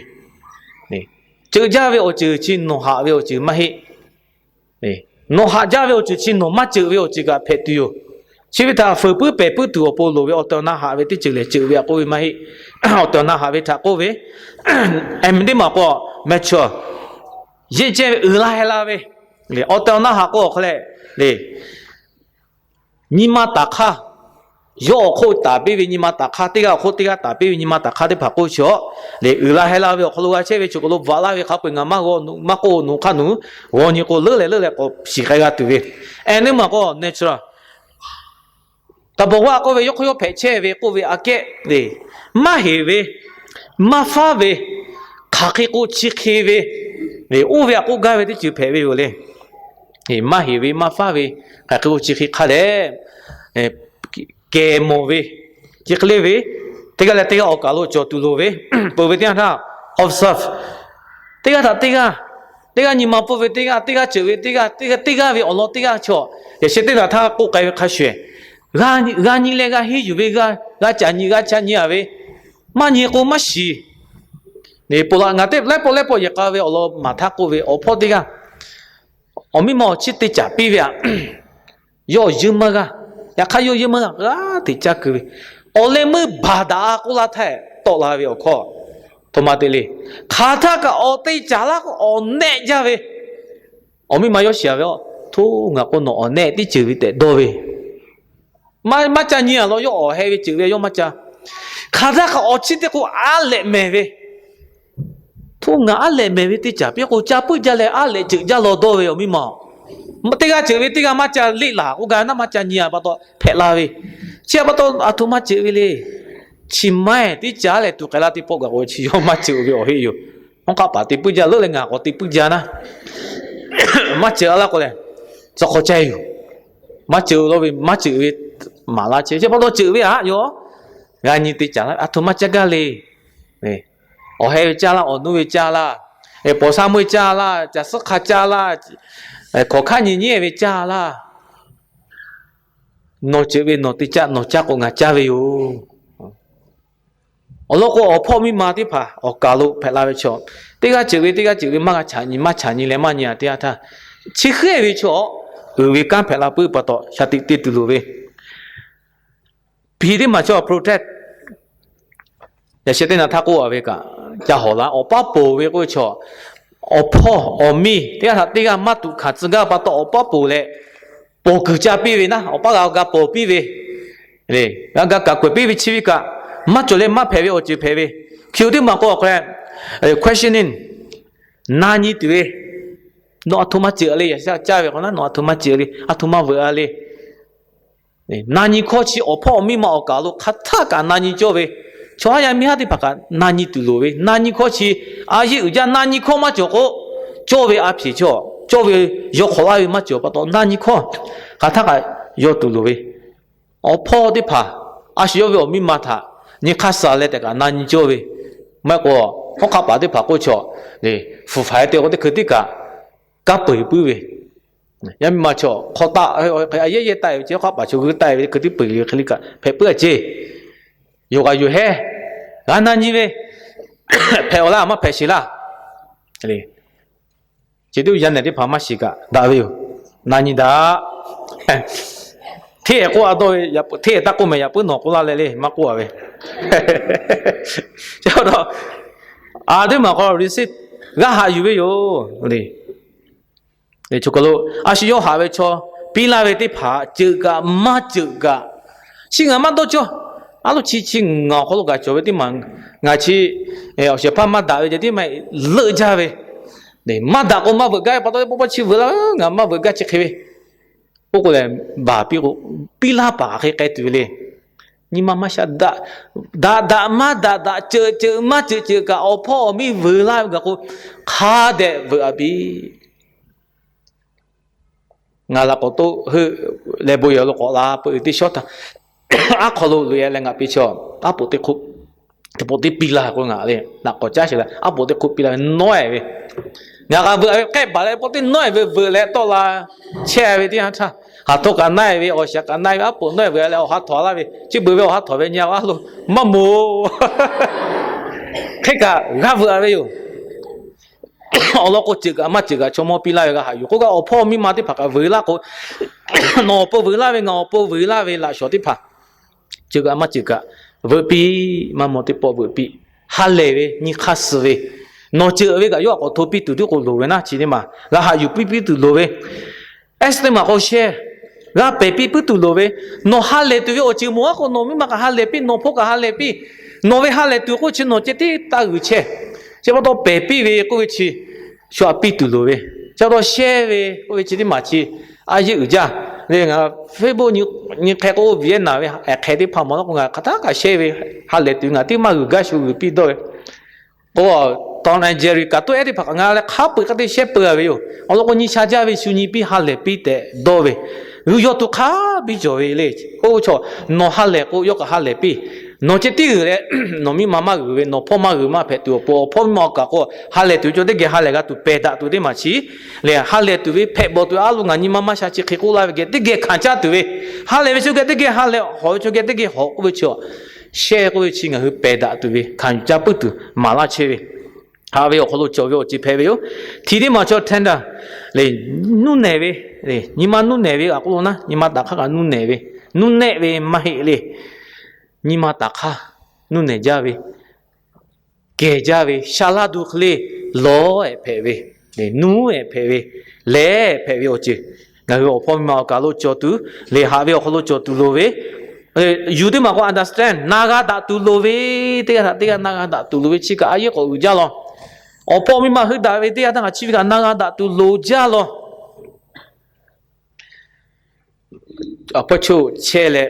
Ceuꞈ jaˇ ve awˬ ceuˬ chi nawˬ haꞈ ve awˬ ceuˬ maˇ heˆ. Nawˬ haꞈ jaˇ ve awˬ ceuˬ chi nawˬ maˇ ceuꞈ ve awˬ ceuˬ kaꞈ hpehꞈ tuˬ yoˬ. Chi ve htaꞈ fuiˍ puiˉ pehˬ puiˉ tuˬ awˬ pon loˍ ve awˬ tehˬ awˬ na haꞈ ve teˇ ceuˬ lehˬ, ceuꞈ ve aꞈ k'oˆ ve maˇ heˆ. Awˬ tehˬ awˬ na haꞈ ve htaꞈ k'oˆ ve, teˇ maˬ k'o mature, yeˇ ceh ve uiˍ la heh la ve. Awˬ tehˬ awˬ na haꞈ k'oˆ awˬ hk'aw leh le, nyi ma taˍ hk'aˇ, yawˇ awˬ hk'oˆ taˍ piˇ ve nyi ma taˍ hk'aˇ, teˇ g'aˇ awˬ hk'oˆ teˇ g'aˇ taˍ piˇ ve nyi ma taˍ hk'aˇ teˇ hpaˍ k'oˆ chi awˬ le, uiˍ la heh la ve awˬ hk'aw lo g'a chehˇ ve chi k'o lo bvuhꞈ laˇ ve hk'a peu-eˬ ngaˬ maˇ g'aw, maˇ k'oˆ nawˬ hk'aˇ nawˬ g'aw nyi k'o leuˉ leh leuˉ leh k'awꞈ shiˍ k'ai g'a tuˬ ve. Awˬ teˇ maˬ k'o natural, taˍ bawˬ g'aˇ k'oˆ ve yawˇ hk'aw yawˇ hpehꞈ chehˇ ve k'oˆ ve aꞈ kehˉ le, maˇ heˍ ve, maˇ faˉ ve, hk'aˬ hk'e k'o chi hk'e ve, oˇ ve aꞈ k'oˆ gaˇ ve teˇ ceuˬ hpehꞈ ve yoˬ le. Maˇ heˍ ve, maˇ faˉ ve, hk'aˬ hk'e k'o chi hk'e hk'a leh kehˬ mawˬ ve, chi hk'e le ve, teˇ g'aˇ leh teˇ g'aˇ awˬ kaˬ lo cawˬ tuˬ loˍ ve, peuˬ ve teˇ yanˇ htaˇ observe, teˇ g'aˇ htaꞈ teˇ g'aˇ, teˇ g'aˇ nyi ma pfuhˇ ve teˇ g'aˇ, teˇ g'aˇ ceuꞈ ve teˇ g'aˇ, teˇ g'aˇ ve awˬ lawn teˇ g'aˇ chaw, yaꞈ sheh teˇ naꞈ htaˇ k'oˆ k'ai ve hk'a shuˍ, g'a nyi leh g'a henˇ yuˬ ve, g'a caꞈ nyi g'a ca nyi-a ve, maˇ nyi k'o maˇ shiˍ. Ponˬ laꞈ ngaˬ teˇ laiˉ pawˆ laiˉ pawˆ yehˬ k'a ve awˬ lawn maˍ htaˇ k'oˆ ve, awˬ hpawˇ teˇ g'aˇ awˬ miˇ ma awˬ chiˇ te caˍ piˇ ve aꞈ, yawˇ yeunˇ maˇ g'a. Yaꞈ hk'aˇ yawˇ yeunˇ maˇ g'a, g'a teꞈ caˇ keu ve, awˬ leh meuˇ baˬ daꞈ-a k'oˆ laˇ htaˇ tawˆ la ve awˬ hkawˇ, htoꞈ ma te le. Hk'aˬ htaˇ kaꞈ awˬ te caˍ laˇ k'o awˬ nehˆ jaˇ ve. Awˬ miˇ ma yawˇ shiˍ-a ve, Aˬ, htoˇ, ngaˬ k'o nawˬ awˬ nehˆ teˇ ceuˬ ve tehꞈ dawˇ ve, maˇ ca nyi-a law. Yawˇ awˬ heh ve ceuˬ ve yawˇ maˇ ca. Hk'aˬ htaˇ kaꞈ awˬ chiˇ teˇ k'o aˉ lehꞈ mehˍ ve, htoˇ, ngaˬ aˉ lehꞈ mehˍ ve teˇ caˍ piˇ k'o ca puiˉ jaˇ leh aˉ lehꞈ ceuˬ jaˇ law dawˇ ve awˬ miˇ ma. Teˇ g'aˇ ceuˬ ve teˇ g'aˇ maˇ ca leˆ laˬ k'oˆ gaˇ ve naˉ maˇ ca nyi-a pa taw hpehꞈ la ve. Chi-a pa taw aˬ htoꞈ ma ceuˬ ve le. Chi maiˇ teˇ caˍ lehˬ tuˬ k'ai laˇ teˇ pawˆ gaˬ k'o chi yawˇ maˇ ceuˬ ve awˬ heˆ yoˬ. Hawˉ hk'aˆ paˍ te puiˉ jaˇ leuˉ leh ngaˬ k'awꞈ te puiˉ jaˇ naˉ, maˇ ceuˬ-a laˇ k'o lehˬ, tcuh hk'aw caˇ yoˬ. Maˇ ceuˬ law ve, maˇ ceuˬ ve maˍ laˇ chehˇ. Chi pa taw ceuˬ ve aꞈ yawˇ g'a nyi te caˍ laˇ, aˬ htoꞈ ma caˇ gaˇ le. Awˬ heh ve caˇ laˇ, awˬ nuˇ ve caˇ laˇ, paw saˉ meuˇ caˇ laˇ, caˬ suhˉ hk'a caˇ laˇ, hkawˍ hkaˆ nyi nyi ve caˇ laˇ. Nawˬ ceuˬ ve nawˬ te caˇ, nawˬ caˇ k'o ngaˬ caˇ ve yoˬ. Awˬ lawn k'o, awˬ hpawˇ miˇ ma teˇ hpaˍ awˬ kaˬ lo hpehꞈ la ve chaw, teˇ g'aˇ ceuˬ ve teˇ g'aˇ ceuˬ ve maˇ g'a chaꞈ nyi, maˇ chaꞈ nyi leh maˇ nyi-a teˇ yanˇ htaˇ, chi hk'e ve chaw, uiˍ ve kanˉ hpehꞈ la puiˉ pa taw sha tiꞈ te tuˬ loˍ ve. Piˍ teˇ maˬ chaw protect, yaꞈ sheh teˇ naꞈ htaˇ k'oˆ-a ve kaꞈ, ca hawˍ la. Awˬ paˉ poˬ ve k'oˆ ve chaw, awˬ hpawˇ awˬ miˇ teˇ g'aˇ htaꞈ teˇ g'aˇ maˇ tuꞈ hkanˍ tcuh gaˇ pa taw awˬ paˉ poˬ leh, poˬ kuiˬ ca piˇ ve naˉ, awˬ paˉ g'a ga pawˬ piˇ ve, g'a ga kaꞈ k'awehꞈ piˇ ve chi ve kaꞈ, Maˇ cawˬ leh maˇ hpehꞈ ve awˬ ceuˬ hpehꞈ ve. Hkui-oˬ teˇ maˬ k'o, questioning, na nyi tuˬ ve, nawˬ a htoꞈ ma ceuˬ le, yaꞈ caˇ ve k'o na, nawˬ a htoꞈ ma ceuˬ le, a htoꞈ ma veuꞈ a le. Na nyi hkawˇ chi awˬ hpawˇ awˬ miˇ ma awˬ kaˍ lo hk'aˬ htaˇ kaꞈ na nyi cawˇ ve, chaw haˉ yaˇ miˇ haˉ teˇ hpaˍ kaꞈ na nyi tuˬ loˍ ve, na nyi hkawˇ chi a yeˇ uiˍ jaˇ, na nyi hkawˇ maˇ cawˬ k'o, cawˇ ve a hpeꞈ cawˇ, cawˇ ve yaw hk'awꞈ laˇ ve maˇ cawˬ pa taw, na nyi hkawˇ hk'aˬ htaˇ kaꞈ yaw tuˬ loˍ ve. Awˬ hpawˇ teˇ hpaˍ a shu yawˇ ve awˬ miˇ ma htaꞈ nyi hk'aˇ suh leh tehꞈ kaꞈ na nyi cawˇ ve, maˇ heˆ k'o, hawˉ hk'aˆ paˍ teˇ hpaˍ k'oˆ chaw, fuˍ faiˍ te k'o teˇ hkui tiˉ kaꞈ kaˇ peu eˬ puiˉ ve, yaˇ miˇ ma chaw hk'aw taˆ, a yehˉ yehˇ taˆ ve ce, hawˉ hk'aˆ paˍ chaw g'uiˇ taˆ ve teˇ hkui tiˉ peu eˬ ve hk'e le kaꞈ hpehꞈ puiˉ a ce. Yawˬ kaꞈ yawˬ hehˉ g'a na nyi ve, hpehꞈ awˬ laˇ maˇ hpehꞈ sheˍ laˇ. Chi teˇ yanˇ nehˬ teˇ hpaˍ maˇ shiˍ kaꞈ daꞈ ve yoˬ. Na nyi daꞈ. Hteˇ ehˍ k'oˆ a dawˇ ve, hteˇ ehˍ taˇ k'oˆ mehˍ, yaꞈ puiˉ nawˬ k'oˆ laˇ leh le maˇ k'oˆ a ve. Chi pa taw, a teˇ maˬ k'aw receipt g'a haꞈ yuˬ ve yoˬ le. Lo, a shu yawˇ haꞈ ve chaw piˇ laˇ ve teˇ hpaˍ ceuˬ kaꞈ maˇ ceuˬ kaꞈ, chi ngaˬ maˇ dawˇ cawˇ. A lo chi chi ngaˬ awˬ hk'aw lo kaꞈ cawˬ ve teˇ maˬ, ngaˬ chi awˬ shehˍ hpaˇ maˇ daꞈ ve ceh tiˉ maˇ heˆ, leuˆ jaˇ ve. Maˇ daꞈ k'o maˇ veuꞈ gaˇ ve pa taw, pawˆ pawˆ chi veuꞈ laˇ, ngaˬ maˇ veuꞈ gaˇ chi hk'e ve. Oˇ k'o lehˬ, baˬ piˇ k'o, piˇ laˇ paˍ hk'e k'ai tuˬ ve le. Nyi ma maˇ sha daꞈ, daꞈ daꞈ maˇ daꞈ daꞈ, ceuˬ ceuˬ maˇ ceuˬ ceuˬ kaꞈ awˬ hpawˇ awˬ miˇ veuꞈ laˇ ve gaˬ k'o, hk'a dehꞈ veuꞈ a piˇ. Ngaˬ laꞈ k'awꞈ toˆ heuˆ leh bon yehˬ lo k'awꞈ la peuˬ teˇ shawˉ htaˇ, aˉ hk'aw lo loꞈ e leh ngaˬ piˇ chaw, aˉ poꞈ teˇ hk'oˆ, teˇ poꞈ teˇ piˇ laˇ k'o ngaˬ le, laꞈ k'awꞈ caˉ sheˍ leh aˉ poꞈ teˇ hk'oˆ piˇ laˇ ve nawˉ ehˍ ve. Ngaˬ k'a veuꞈ ve k'ehˆ baˬ leh pawˆ teˇ nawˉ ehˍ ve veuꞈ leh tawˆ la chehˇ ve teˇ yanˇ htaˇ, haˍ htawˇ kaꞈ na e ve, awˬ shaˍ kaꞈ na e ve, aˉ poꞈ nawˉ ehˍ veuꞈ leh awˬ ha htawꞈ laˇ ve, chi beuꞈ ve awˬ ha htawꞈ ve nyi a lo maˇ moˍ. Hk'e kaꞈ g'a veuꞈ a ve yoˬ. Awˬ lawn k'o, ceuˬ kaꞈ maˇ ceuˬ kaꞈ chaw mawˇ piˇ laˇ ve g'a haꞈ yuˬ k'oˆ gaˇ, awˬ hpawˇ miˇ ma teˇ hpaˍ kaꞈ veuꞈ laˇ k'o, nawˬ awˬ pon veuꞈ laˇ ve, ngaˬ awˬ pon veuꞈ laˇ ve laꞈ shawˍ teˇ hpaˍ, ceuˬ kaꞈ maˇ ceuˬ kaꞈ veuꞈ piˇ, maˇ maw teˇ pawˆ veuꞈ piˇ. Ha lehˬ ve nyi hk'aˇ suh ve, nawˬ ceuˬ ve kaꞈ yawˇ htaꞈ k'awꞈ hto piˇ tuˬ tiˉ k'o loˍ ve naˉ chi teˇ maˬ g'a haꞈ yuˬ piˇ piˇ tuˬ loˍ ve. Ehˉ suh teˇ maˬ k'o shehˇ, g'a pehˬ piˇ puiˉ tuˬ loˍ ve. Nawˬ ha lehˬ tuˬ ve awˬ ceuˬ mawˬ a k'o, nawˬ miˇ ma kaꞈ ha lehˬ piˇ, nawˬ hpawˇ kaꞈ ha lehˬ piˇ. Nawˬ ve ha lehˬ tuˬ k'oˆ chi nawˬ ceh tiˉ taˇ g'uiˬ chehˇ. Chi pa taw pehˬ piˇ ve k'oˆ ve chi shu aꞈ piˇ tuˬ loˍ ve. Chi pa taw shehˇ ve k'oˆ ve chi teˇ maˬ chi a yeˇ uiˍ jaˇ le. Ngaˬ Facebook nyi hk'e k'o, Vietnam ve ehˉ hk'e teˇ hpaˍ mawˬ la k'o, ngaˬ hk'aˬ htaˇ kaꞈ shehˇ ve ha lehˬ tuˬ ngaˬ teˇ maˇ g'uiˬ gaˇ shu g'uiˬ piˇ dawˇ ve. K'o, Tom and Jerry cartoon ehˉ teˇ hpaˍ kaꞈ ngaˬ leh hk'a peu-eˬ hk'a te shehˇ peu a ve yoˬ. Awˬ lawn k'o, nyi sha jaˇ ve shu nyi piˇ ha lehˬ piˇ tehꞈ dawˇ ve. G'uiˬ yaw tuˬ hk'a biˇ cawˬ ve le. Oˇ ve chaw, nawˬ ha lehˬ k'o yawˇ kaꞈ ha lehˬ piˇ. Nawˬ ceh tiˉ g'uiˬ leh, nawˬ miˇ ma maˇ g'uiˬ ve, nawˬ hpawˇ maˇ g'uiˬ maˇ hpehꞈ tuˬ awˬ pon, awˬ hpawˇ miˇ ma awˬ kaˍ k'o, ha lehˬ tuˬ ve chaw teˇ geh ha lehˬ g'a tuˬ pehˬ daꞈ tuˬ teˇ maˬ chi lehˬ, ha lehˬ tuˬ ve hpehꞈ bawˬ tuˬ a lo ngaˬ nyi ma maˇ sha chi hk'e k'oˆ laˇ ve geh teˇ geh hkanˍ caˇ tuˬ ve, ha lehˬ ve chaw geh teˇ geh ha lehˬ, hawꞈ ve chaw geh teˇ geh hawꞈ k'oˆ ve chi, shehˇ k'oˆ ve chi ngaˬ hui pehˬ daꞈ tuˬ ve hkanˍ yuˬ caˇ puiˉ tuˬ maˍ laˇ chehˇ ve. Haꞈ ve awˬ hk'aw lo cawˬ ve awˬ ceuˬ hpehꞈ ve yoˬ. Hti teˇ maˬ chaw tender le, nuˇ nehˬ ve, nyi ma nuˇ nehˬ ve a k'oˆ lo naˉ, nyi ma taꞈ hk'aˇ kaꞈ nuˇ nehˬ ve, nuˇ nehˆ ve maˇ heˆ le. Nyi ma taꞈ hk'aˇ nuˇ nehˬ jaˇ ve, kehˬ jaˇ ve, sha laˇ duˬ hk'e le, lawˬ ehˍ hpehꞈ ve, nuˇ ehˍ hpehꞈ ve, lehˬ hpehꞈ ve awˬ ceuˬ, ngaˬ hui awˬ hpawˇ miˇ ma awˬ kaˍ lo cawˬ tuˬ, lehˬ haꞈ ve awˬ hk'aw lo cawˬ tuˬ loˍ ve, yuˬ teˇ maˬ k'o understand, na g'a daꞈ tuˬ loˍ ve, teˇ g'aˇ htaꞈ teˇ g'aˇ na g'a daꞈ tuˬ loˍ ve chi kaꞈ a yeˉ k'awꞈ uiˍ jaˇ law. Awˬ hpawˇ miˇ ma heuˆ daꞈ ve teˇ g'aˇ htaꞈ ngaˬ chi ve kaꞈ na g'a daꞈ tuˬ loˍ jaˇ law. Awˬ hpawˇ choˇ chehˇ leh,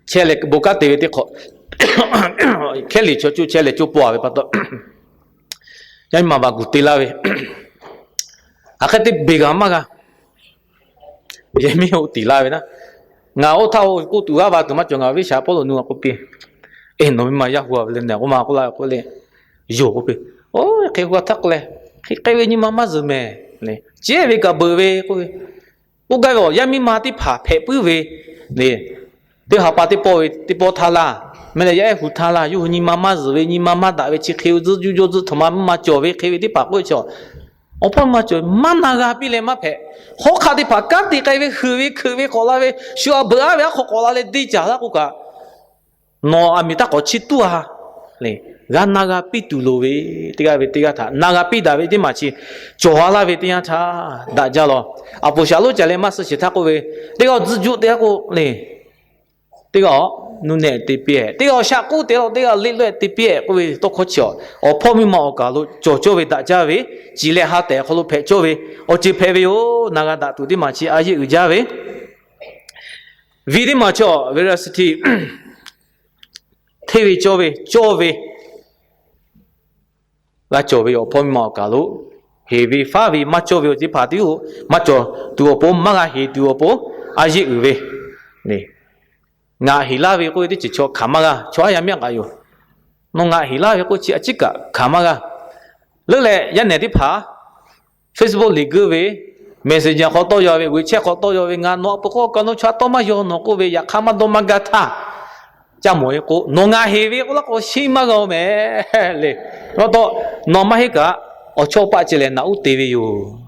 chehˇ leh bon kanˉ te ve teˇ hk'awꞈ, hkehˉ liꞈ chaw coˇ chehˇ leh coˇ paw a ve pa taw, yaˇ miˇ ma ba guˬ te laˇ ve, aˬ hk'e te beˬ g'a maˇ g'a, yehˬ miˇ oˇ tiˍ laˇ ve naˉ, ngaˬ oˇ htaˇ oˇ k'oˆ tuˬ g'aˇ va tuˬ maˇ cawˬ, ngaˬ viˉ shaˍ Pawˇluꞈ nu a k'oˆ piˇ, eˬ, nawˬ miˇ ma yaˇ hu a ve le, nawˬ k'oˆ ma k'oˆ laˇ ve k'oˆ le, yonˍ k'oˆ piˇ. Oˇ hk'e hu a htaˇ k'oˆ leh, hk'e k'ai ve nyi ma maˇ zuhˬ mehˍ. Cehˇ ve kaꞈ beuꞈ ve k'oˆ ve, oˇ gaˇ ve awˬ yaˇ miˇ ma teˇ hpaˍ hpehꞈ puiˉ ve le. Teˇ ha pa teˇ pawˆ ve teˇ pawˆ htaˇ laˇ, meh leh yaˇ ehˉ hu htaˇ laˇ, yawˇ hui nyi ma maˇ zuhˬ ve, nyi ma maˇ daꞈ ve chi hk'e ve tcuhˉ juˇ jawˇ tcuhˉ htaꞈ ma maˇ cawˬ ve hk'e ve teˇ hpaˍ k'oˆ ve chaw, awˬ hpawˇ maˇ cawˬ, maˇ na g'a piˇ leh maˇ hpehꞈ. Hawˉ hk'aˆ teˇ hpaˍ kanˉ te k'ai ve, huiˍ ve, hkeuꞈ ve k'awꞈ la ve, shu a beuꞈ aˉ ve aˉ hk'aw k'awꞈ la leh deˇ caˍ laˇ k'oˆ kaꞈ, nawˬ aˬ miˍ taˇ k'awꞈ chiˇ tuˉ a le. G'a na g'a piˇ tuˬ loˍ ve, teˇ g'aˇ ve teˇ g'aˇ htaꞈ na g'a piˇ daꞈ ve teˇ maˬ chi cawˬ a laˇ ve teˇ yanˇ htaˇ daꞈ jaˇ law. Aˬ poˍ shaˍ lonˉ ca leh maˇ suh sheˍ htaˇ k'oˆ ve, teˇ g'aˇ tcuhˉ juˇ teˇ g'aˇ k'o le, Teˇ g'aˇ nuˇ nehˬ te piˇ-ehˍ, teˇ g'aˇ shaꞈ k'oˆ te la, teˇ g'aˇ leˆ lawehˆ te piˇ-ehˍ k'oˆ ve tawˇ hkawˇ chi, awˬ hpawˇ miˇ ma awˬ kaˍ lo cawˬ cawˇ ve daꞈ jaˇ ve, ciˍ leh ha tehˬ awˬ hk'aw lo hpehꞈ cawˇ ve awˬ ceuˬ hpehꞈ ve yoˬ. Na g'a daꞈ tuˬ teˇ maˬ chi a yeˆ uiˍ jaˇ ve, ve teˇ maˬ chi veracity, hteˇ ve cawˇ ve cawˇ ve g'a cawˬ ve yoˬ. Awˬ hpawˇ miˇ ma awˬ kaˍ lo heˍ ve faˉ ve maˇ cawˇ ve awˬ ceuˬ teˇ hpaˍ tiˉ-oˬ, maˇ cawˬ tuˬ awˬ pon, maˇ g'a heˍ tuˬ awˬ pon a yeˆ uiˍ ve, ngaˬ heˍ laˇ ve k'oˆ ve teˇ ceuˬ chaw hkanˍ maˇ g'a. Chaw aˉ yaˇ miˇ aꞈ k'aꞈ yoˬ. Nawˬ ngaˬ heˍ laˇ ve k'oˆ chi a ciˉ kaꞈ hkanˍ maˇ g'a. Leuˉ leh yaˇ nehˬ teˇ hpaˍ Facebook liꞈ guˇ ve, Messenger hk'aw tawˇ yaw ve, WeChat hk'aw tawˇ yaw ve, ngaˬ nawˬ aꞈ pu hk'aw kaꞈ nawˬ chaw aꞈ tawˇ maˇ yaw nawˬ k'oˆ ve, yaꞈ hk'aˇ maˇ dawˇ maˇ gaˇ htaˇ, caˇ mawˬ ve k'o, nawˬ ngaˬ heˍ ve k'oˆ laˇ k'o, sheˉ maˇ g'a-oˬ mehˍ le. Aw taw, nawˬ maˇ heˆ kaꞈ, awˬ chawˇ paˆ ceh leh naꞈ uˉ te ve yoˬ.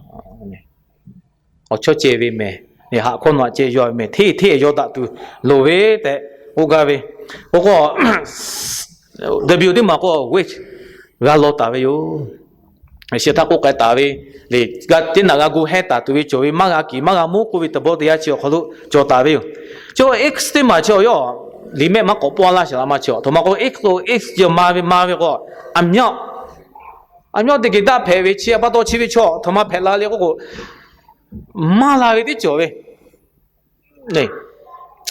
Awˬ chawˇ ceh ve mehˍ, haꞈ hkawˇ nawˬ aꞈ ceh yaw ve mehˍ, hteˇ hteˇ yaw daꞈ tuˬ loˍ ve tehꞈ k'oˆ gaˇ ve. K'o k'o, W teˇ maˬ k'o, wage g'a law taˍ ve yoˬ. Shi htaˇ k'oˆ k'ai taˍ ve le, teˇ naꞈ g'a gu hehˇ taˍ tuˬ ve cawˬ ve, maˇ g'a kiˍ maˇ g'a mawˇ k'oˆ ve tawˇ hkawˇ teˇ yanˇ chi awˬ hk'aw lo cawˬ taˍ ve yoˬ. Chi X teˇ maˬ chi awˬ yawˇ liꞈ mehˆ maˇ k'awꞈ pawˇ laˇ shaˍ laꞈ maˇ chi, aˬ htoꞈ ma k'o X k'o X yawˇ ma ve ma ve k'o, aˬ myaˇ aˬ myaˇ teˇ geh daˇ hpehꞈ ve chi pa taw chi ve chaw aˬ htoꞈ ma hpehꞈ la le k'oˆ k'o, maˇ la ve teˇ cawˬ ve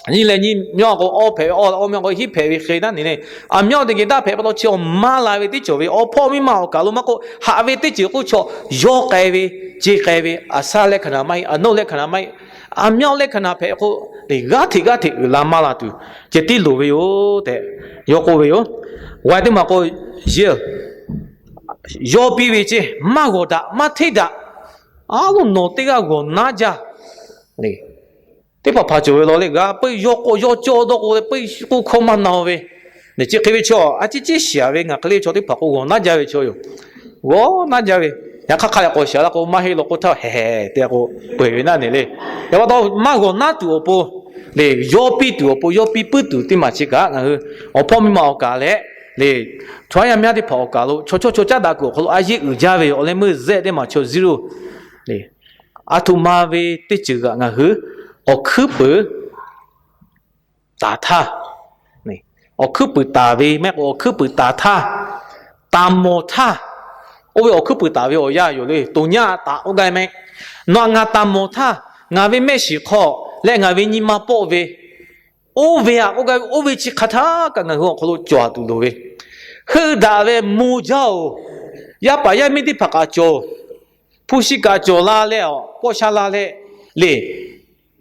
nyi leh nyi myaˇ k'o, awˇ hpehꞈ ve awˇ, awˇ myaˇ k'o hiˉ hpehꞈ ve hk'e naˉ ne le, aˬ myaˇ teˇ geh daˇ hpehꞈ pa taw chi awˬ maˇ la ve teˇ cawˬ ve, awˬ hpawˇ miˇ ma awˬ kaˍ lo maˇ k'oˆ, haꞈ ve teˇ ceuˬ k'oˆ chaw, yawˇ k'ai ve, ce k'ai ve, aˬ saˇ leh hkaˍ naˍ maˇ heˆ, aˬ nawˇ leh hkaˍ naˍ maˇ heˆ, aˬ myaˇ leh hkaˍ naˍ hpehꞈ k'o, g'aˇ hteꞈ g'aˇ hteꞈ uiˍ la maˇ la tuˬ ceh tiˉ loˍ ve yoˬ tehꞈ yawˇ k'oˆ ve yoˬ. Wage teˇ maˬ k'o, yehˬ yawˇ piˇ ve ceh maˇ g'awˬ daꞈ maˇ hteˇ daꞈ, a loˉ nawˬ teˇ g'aˇ g'awˬ naˉ jaˇ le. Teˇ hpaˍ hpaˍ cawˬ ve law le, g'a peuˬ yawˇ k'o yawˇ cawˇ dawˇ k'o le, peuˬ k'oˆ hkawˇ maˇ na-o ve, chi hk'e ve chaw a ciˉ ciˉ shiˍ ve ngaˬ hk'e le chaw teˇ hpaˍ k'o g'awˬ naˉ jaˇ ve chaw yoˬ. G'awˬ naˉ jaˇ ve, yaꞈ hk'aˇ hk'a yaꞈ k'awꞈ shiˍ la k'o maˇ heˆ law k'oˆ htaˇ, heˍ tehꞈ k'o peu-eˬ ve naˉ ne le. Yaꞈ pa taw maˇ g'awˬ naˉ tuˬ awˬ pon le, yawˇ piˇ tuˬ awˬ pon, yawˇ piˇ puiˉ tuˬ teˇ maˬ chi kaꞈ ngaˬ hui awˬ hpawˇ miˇ ma awˬ kaˍ leh le, chaw aˉ yaˇ miˇ teˇ hpaˍ awˬ kaˍ lo chaw chawˇ chaw caˉ daꞈ kuiˬ awˬ hk'aw lo a yeˆ uiˍ jaˇ ve yoˬ. Awˬ leh meuˇ zehˆ teˇ maˬ chaw zero le, aˬ htoꞈ ma ve teˇ ceuˬ kaꞈ ngaˬ hui awˬ hkuiˉ peunˍ taˍ htaˇ, awˬ hkuiˉ peunˍ taˍ ve mehˆ k'o awˬ hkuiˉ peunˍ taˍ htaˇ, taˍ mawˬ htaˇ, oˇ ve awˬ hkuiˉ peunˍ taˍ ve awˬ yanˇ yoˬ le. Toꞈ nyaˇ taˍ k'oˆ gaˇ ve mehˆ, nawˬ aꞈ ngaˬ taˍ mawˬ htaˇ, ngaˬ ve mehˆ shiˍ hk'aw leh ngaˬ ve nyi ma pawˆ ve, oˇ ve aꞈ k'oˆ gaˇ ve, oˇ ve chi hk'a htaˇ kaꞈ ngaˬ hui awˬ hk'aw lo cawˬ tuˬ loˍ ve, heuˆ daꞈ ve mo jaˇ-oˬ, yaˇ paˍ yaˇ miˇ teˇ hpaˍ kaꞈ cawˬ, hpu shi kaꞈ cawˬ la leh, pawˆ sha la leh le,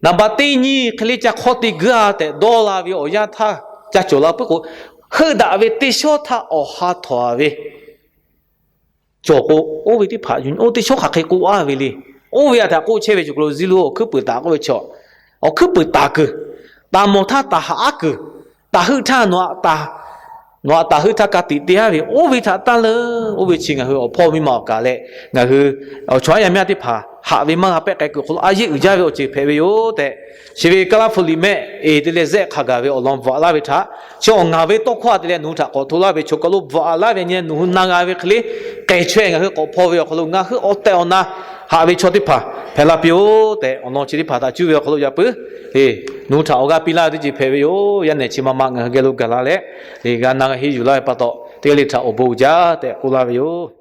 naˍ baˬ teˇ nyi hk'e le ca hk'awˇ te guiˇ-a tehꞈ dawˇ la ve awˬ yanˇ htaˇ ca cawˬ la puiˉ k'o, heuˆ daꞈ ve teˇ shawˉ htaˇ awˬ ha htawnˍ ve cawˬ k'o, oˇ ve teˇ hpaˍ yuˬ oˇ teˇ shawˉ hk'aˬ hk'e k'oˆ-a ve le. Oˇ ve aꞈ htaꞈ k'oˆ chehˇ ve cawˬ k'o, zilog awˬ hkuiˉ peunˍ taˍ k'oˆ ve chaw, awˬ hkuiˉ peunˍ taˍ kuiˬ, taˍ mawˬ htaˇ taˍ haꞈ aˉ kuiˬ, taˍ heuˆ htaˇ nawˬ aꞈ taˍ heuˆ htaˇ ka tiꞈ te-a ve, oˇ ve htaꞈ tanˇ leuˉ. Oˇ ve chi ngaˬ hui awˬ hpawˇ miˇ ma awˬ kaˍ leh ngaˬ hui awˬ chaw aˉ yaˇ miˇ teˇ hpaˍ haꞈ ve maˇ g'a pehˆ k'ai kuiˬ hk'aw lo a yeˆ uiˍ jaˇ ve awˬ ceuˬ hpehꞈ ve yoˬ tehꞈ, chi ve Kaˇlaˇ hpu liꞈ mehˆ eˬ te leh zehˆ hk'a gaˬ ve awˬ lawn bvuhꞈ laˇ ve htaꞈ, chi awˬ ngaˬ ve tawˇ hkawˇ a te leh nawˬ hui htaꞈ k'awꞈ hto laˇ ve, chaw kaˬ lo bvuhꞈ laˇ ve nyi nawˬ hui na g'a ve hk'e le, k'ehˬ chaweh ngaˬ hui k'awꞈ hpaw ve awˬ hk'aw lo ngaˬ hui awˬ tehˬ awˬ na haꞈ ve chaw teˇ hpaˍ hpehꞈ la piˇ-oˆ tehꞈ, awˬ lawn chi teˇ hpaˍ htaꞈ cuˇ ve awˬ hk'aw lo yaꞈ puiˉ nawˬ hui htaꞈ awˬ g'aˇ piˇ laˇ ve teˇ ceuˬ hpehꞈ ve yoˬ. Yaˇ nehˬ chi ma ma ngaˬ hui geh lo gaˬ la leh, g'a na g'a henˇ yuˬ laˇ ve pa taw, teˇ g'aˇ le htaꞈ awˬ bon uiˍ jaˇ tehꞈ k'oˆ laˇ ve yoˬ.